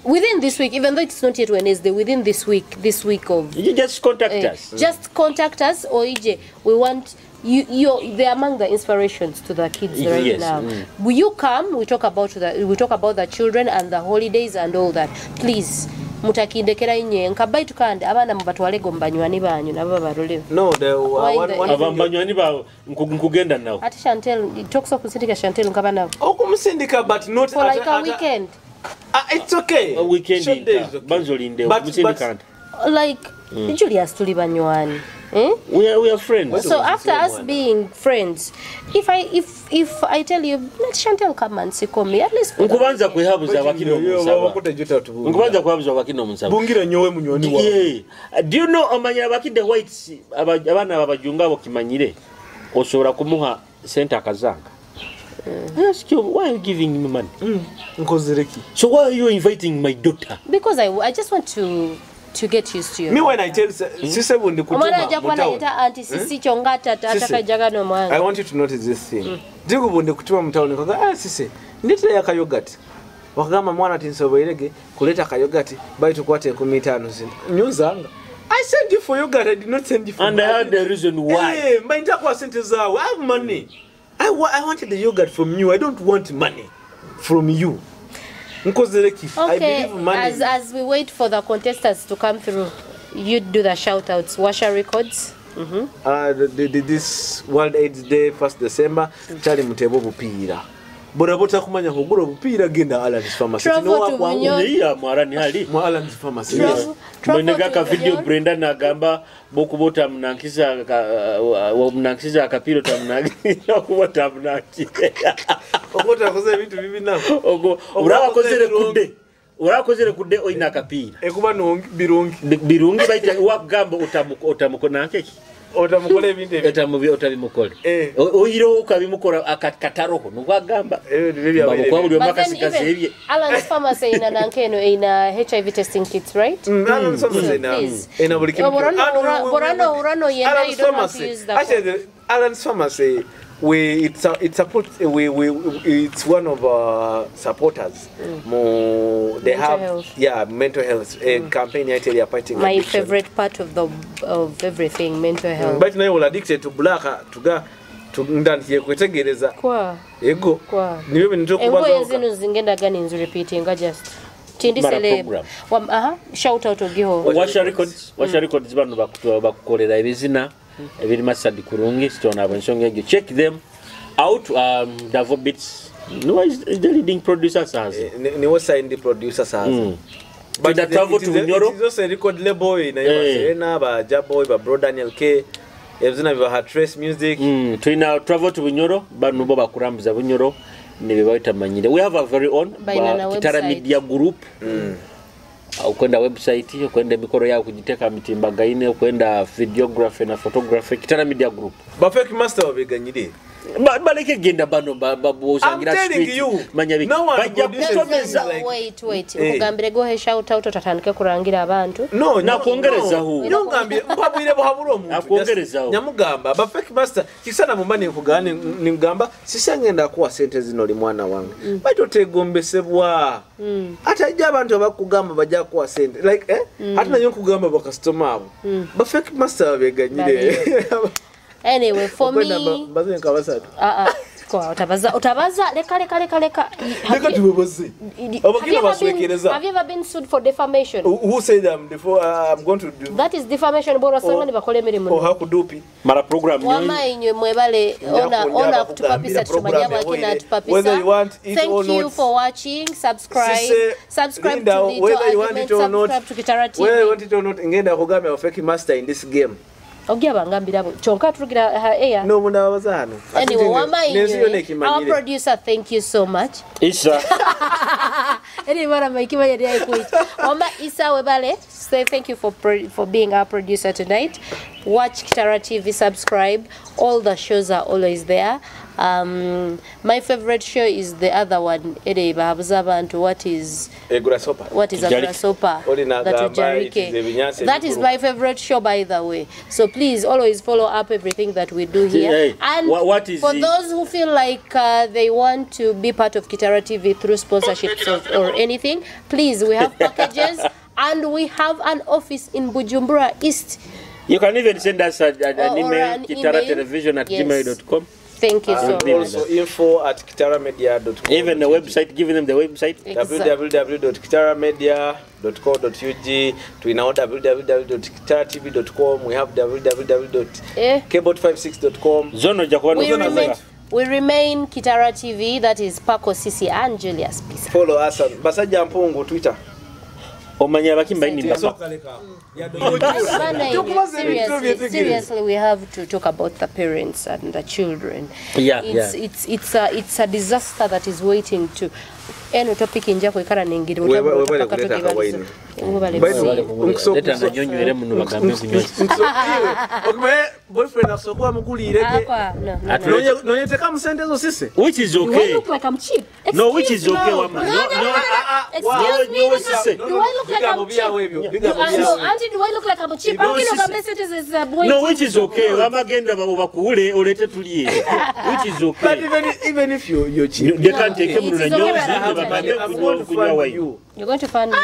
Within this week, even though it's not yet Wednesday, within this week of
You just contact us.
Just contact us, Oije. We want you. They're among the inspirations to the kids right
Yes.
now. Will you come? We talk about the children and the holidays and all that. Please. Mutakindekera inye nkabaitu kandi abaana mubatwalego mubanywani banyu nabo babarole.
No, the one
Abambanywani ba nkugenda nawo.
Ati Chantel talks of kusindika Chantel nkabana.
Okumusindika but not
for like a weekend.
It's okay.
A weekend
Short days, okay.
Banzolinde
but
like Julius tuli banywani.
We are friends.
So after us being friends, if I tell you let Chantel come and see me at least
nkubanza kwehabuza abakino omusaba. Nkubanza kwehabuza abakino omusaba.
Bungira nyowe munywani wa.
Yeah. Do you know omanyira abakide whites abaana babajunga abo kimanyire osobola kumuha sente akazanga. I ask you, why are you giving me money?
Nkozereki.
So why are you inviting my daughter?
Because I just want to get used to you.
Me when I tell sise bundi kutuma.
Omwana ajja kuba nayeta anti sisi kyonga atakajaga n'omwana.
I want you to notice this thing. Ndiku bundi kutuma mutawuni kaga ah sise nditira ya kayogati. Wakagamba mwana tinsoboirege kuleta kayogati baitu kwate 15 zino. Nyunzanga. I sent you for yogurt, I did not send you for
And I had the reason why.
Eh, mba kwa sente zawe. I have money. I wanted the yogurt from you. I don't want money from you.
Okay,
I believe money.
As we wait for the contestants to come through, you do the shout outs. Washa Records.
This World AIDS Day, 1st December, Charlie Mutebo bupiira. Borabota kumanya kugura bupiira genda Alan's Pharmacy.
Travel to Bunyoro.
Mwarani hali.
Mwa Alan's Pharmacy.
Mwenega ka video Brenda nagamba bokubota mnankiza mnankiza akapiro tamnankiza okubota mnankiza.
Okubota koze ebintu bibi nako.
Ogo uraba kozere kudde. Uraba kozere kudde oyina akapira.
Ekuba nongi birungi.
Birungi baita wakugamba otamuko nankeki.
Otamukole ebintu ebi.
Otabimukole. Oyiro ukabimukora akataroho nubagamba. Kwa buli omaka sikaze ebye.
Alan's Pharmacy ina nankeno ina HIV testing kits, right?
Alan's Pharmacy ina. Ina buli kimu.
Borano urano yenda you don't have to use the.
Actually, Alan's Pharmacy it's one of our supporters. More they
mental
have
health.
Yeah, mental health campaign actually are fighting.
My
addiction.
Favorite part of the of everything, mental health.
But now we're addicted to black to ga to ndantiye kwetegereza.
Kwa
ego
kwa
niwe bintu kubaza.
Engoye zino zingenda gani nzu repeating just tindi celeb. Shout out ogiho.
Washa Records, Washa Records bano bakukolera ebizina ebiri masadi kurungi stone abo ensonga egyo. Check them out. Davo Beats no is the leading producer sasa.
Ni signed producer sasa.
But the travel to Bunyoro
it is also a record label ina Serena ba Jaboy ba Bro Daniel K ebizina biba Trace Music.
Tulina travel to Bunyoro bano bo bakurambuza Bunyoro ne bebayita manyire. We have our very own Kitara Media Group. Ukwenda website ukwenda mikoro yao kujiteka mitimbagaine ukwenda videography na photography Kitara Media Group.
Ba fake master babeganyire.
Baleke genda bano boshangira
I'm telling
street
you,
manya biki.
no one
Bajja
produces
kutomeza.
things like-
Wait, wait.
Eh.
Nkugambire go shout out otatandike kurangira abantu.
No,
Nakwongerezaho.
no, ngambye mpabwire buhabura omuntu.
Nakwongerezaho.
Nyamugamba ba fake master kisana mumba nikugana nigamba sisangenda kuwa sente zino oli mwana wange. Baitu otegombesebwa. Ate ajja abantu abakugamba bajja kuwa sente like ate nayo nkugamba bakasitoma abo. Ba fake master babeganyire.
Anyway, for
Okwenda
me
mbaze nka basatu.
ah ah. Kwa utabaza utabaza leka leka leka leka.
Leka tubabaze. Abakina baswekereza.
Have you ever been sued for defamation?
Who said I'm before I'm going to do
That is defamation bora sanga nibakole emirimu.
or how could do it?
Mara program nyonyi.
Wama inywe mwebale ona ona kutupapisa tumanya bwakina tupapisa.
Whether you want it
Thank
or
you
not.
for watching. Subscribe.
Sise,
Subscribe
Linda,
to Little
whether you want
Argument.
it or not,
Subscribe to Kitara TV.
Whether you want it or not, ngenda kugambya a fake master in this game.
Ogya bangambira bo. Kyonka turugira ha air.
No munda babaza hano.
Anyway, wama
Nensi yona
inywe. Our
ekimanyire.
producer, thank you so much.
Isa.
Anyway, mara maikima yari aikuicha. Wama Isa webale, say thank you for being our producer tonight. Watch Kitara TV, subscribe. All the shows are always there. My favorite show is the other one. Ere babuza abantu what is
A grasshopper.
what is a
Tujarike.
grasshopper?
Oli
That
nagamba,
tujarike.
it is ebinyansi
That is
ebikulu.
my favorite show, by the way. So please always follow up everything that we do here.
Hey,
And
what is
for
the-
those who feel like they want to be part of Kitara TV through sponsorships or anything, please, we have packages and we have an office in Bujumbura East.
You can even send us an
Or
email,
an
kitaratelevision@
email.
gmail.com.
Thank you so
And
much.
also info@kitaramedia.com.
Even the website, giving them the website.
Exactly.
www.kitaramedia.co.ug tulinawo www.kitaratv.com, we have www.keyboard56.com.
Zono ojja kuba
We
n'okubaza.
remain, we remain Kitara TV, that is Paco, Sisi and Julius Pisa.
Follow us on Basajja Mpungu Twitter.
Omanya abakimba inimba.
Seriously, seriously, we have to talk about the parents and the children.
Yeah,
it's,
yeah.
It's a disaster that is waiting to. Eno topic nja kwekara ningiri.
Webale kuleta kawaini.
Leta nanyonywere muno bagambe kunywa.
Okumanye boyfriend asobola muguliireke.
No.
Nonyeteka mu sente zo sise.
Which is
Do I
okay.
look like I'm cheap?
No, which is okay, Wama.
No, no, no.
No,
Excuse me.
no, sise.
Do I look like I'm cheap? No, auntie, do I look like I'm cheap?
No,
I'm
sise.
gonna
No, which is okay. Wamagenda bakuwule olete tulye. Which is
But
okay.
even if you're cheap.
Leka nteeke muno
It is
nanyozi
okay, but
bagambe
I'm going to
kunywa
fund
wine.
you.
You're going to find me.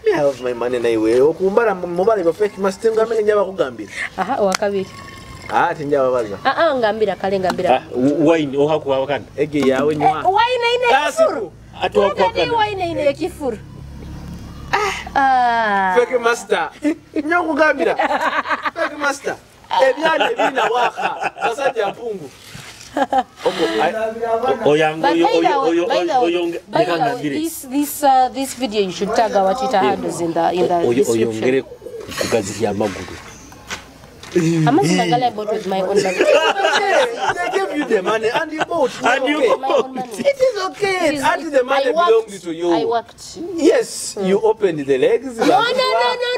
Me have my money naiwe. Okumbala mubale ba fake master ngambe njaba kugambira.
Aha, wakabiri.
Ah, tinjababaza.
Ah, ah, ngambira kale ngambira.
Ah, wine ohakuwa wakana.
Ege yawe nywa.
Wine ine ekifuru.
Ate wakuwakana.
Wine ine ekifuru. Ah.
Fake master. Nyo kugambira. Fake master. Ebyana ebina waka. Basajja Mpungu.
But this video you should tag our Twitter handles in the description.
Oyongere kugazirya amagulu.
Amazima gala I bought with my own money.
They gave you the money and you bought.
And you
bought.
It is okay.
It is,
and the money belongs to you.
I worked.
Yes, you opened the legs.
No, no, no, no,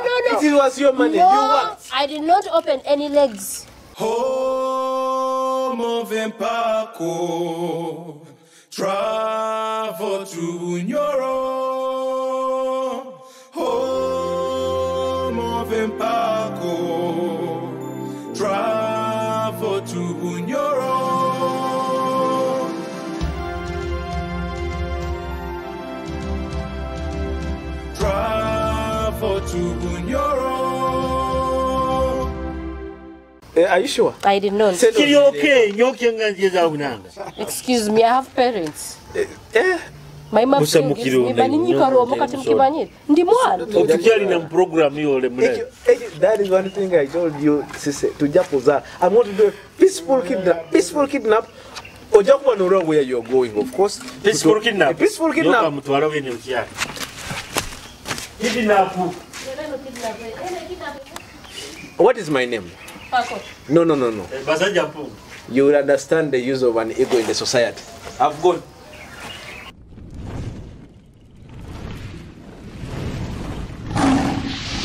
no, no.
It was your money.
No,
you worked.
I did not open any legs.
Home of Mpako, travel to Bunyoro. Home of Mpako, travel to Bunyoro. Travel to Bunyoro.
Are you sure?
I did not.
Okay.
Excuse me, I have parents. My mom still gives me money. Ndi mwana.
Program yo
That is one thing I told you, Sise, to Japoza. I'm going to do a peaceful kidnap. Peaceful kidnap. Ojakuwa no wrong where you're going, of course.
Peaceful kidnap.
Peaceful kidnap.
Kidnap.
What is my name? No, no, no, no. You will understand the use of an ego in the society. I've gone.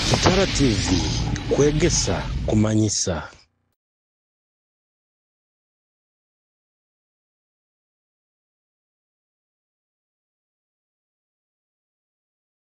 Kitara TV, kwegesa kumanyisa.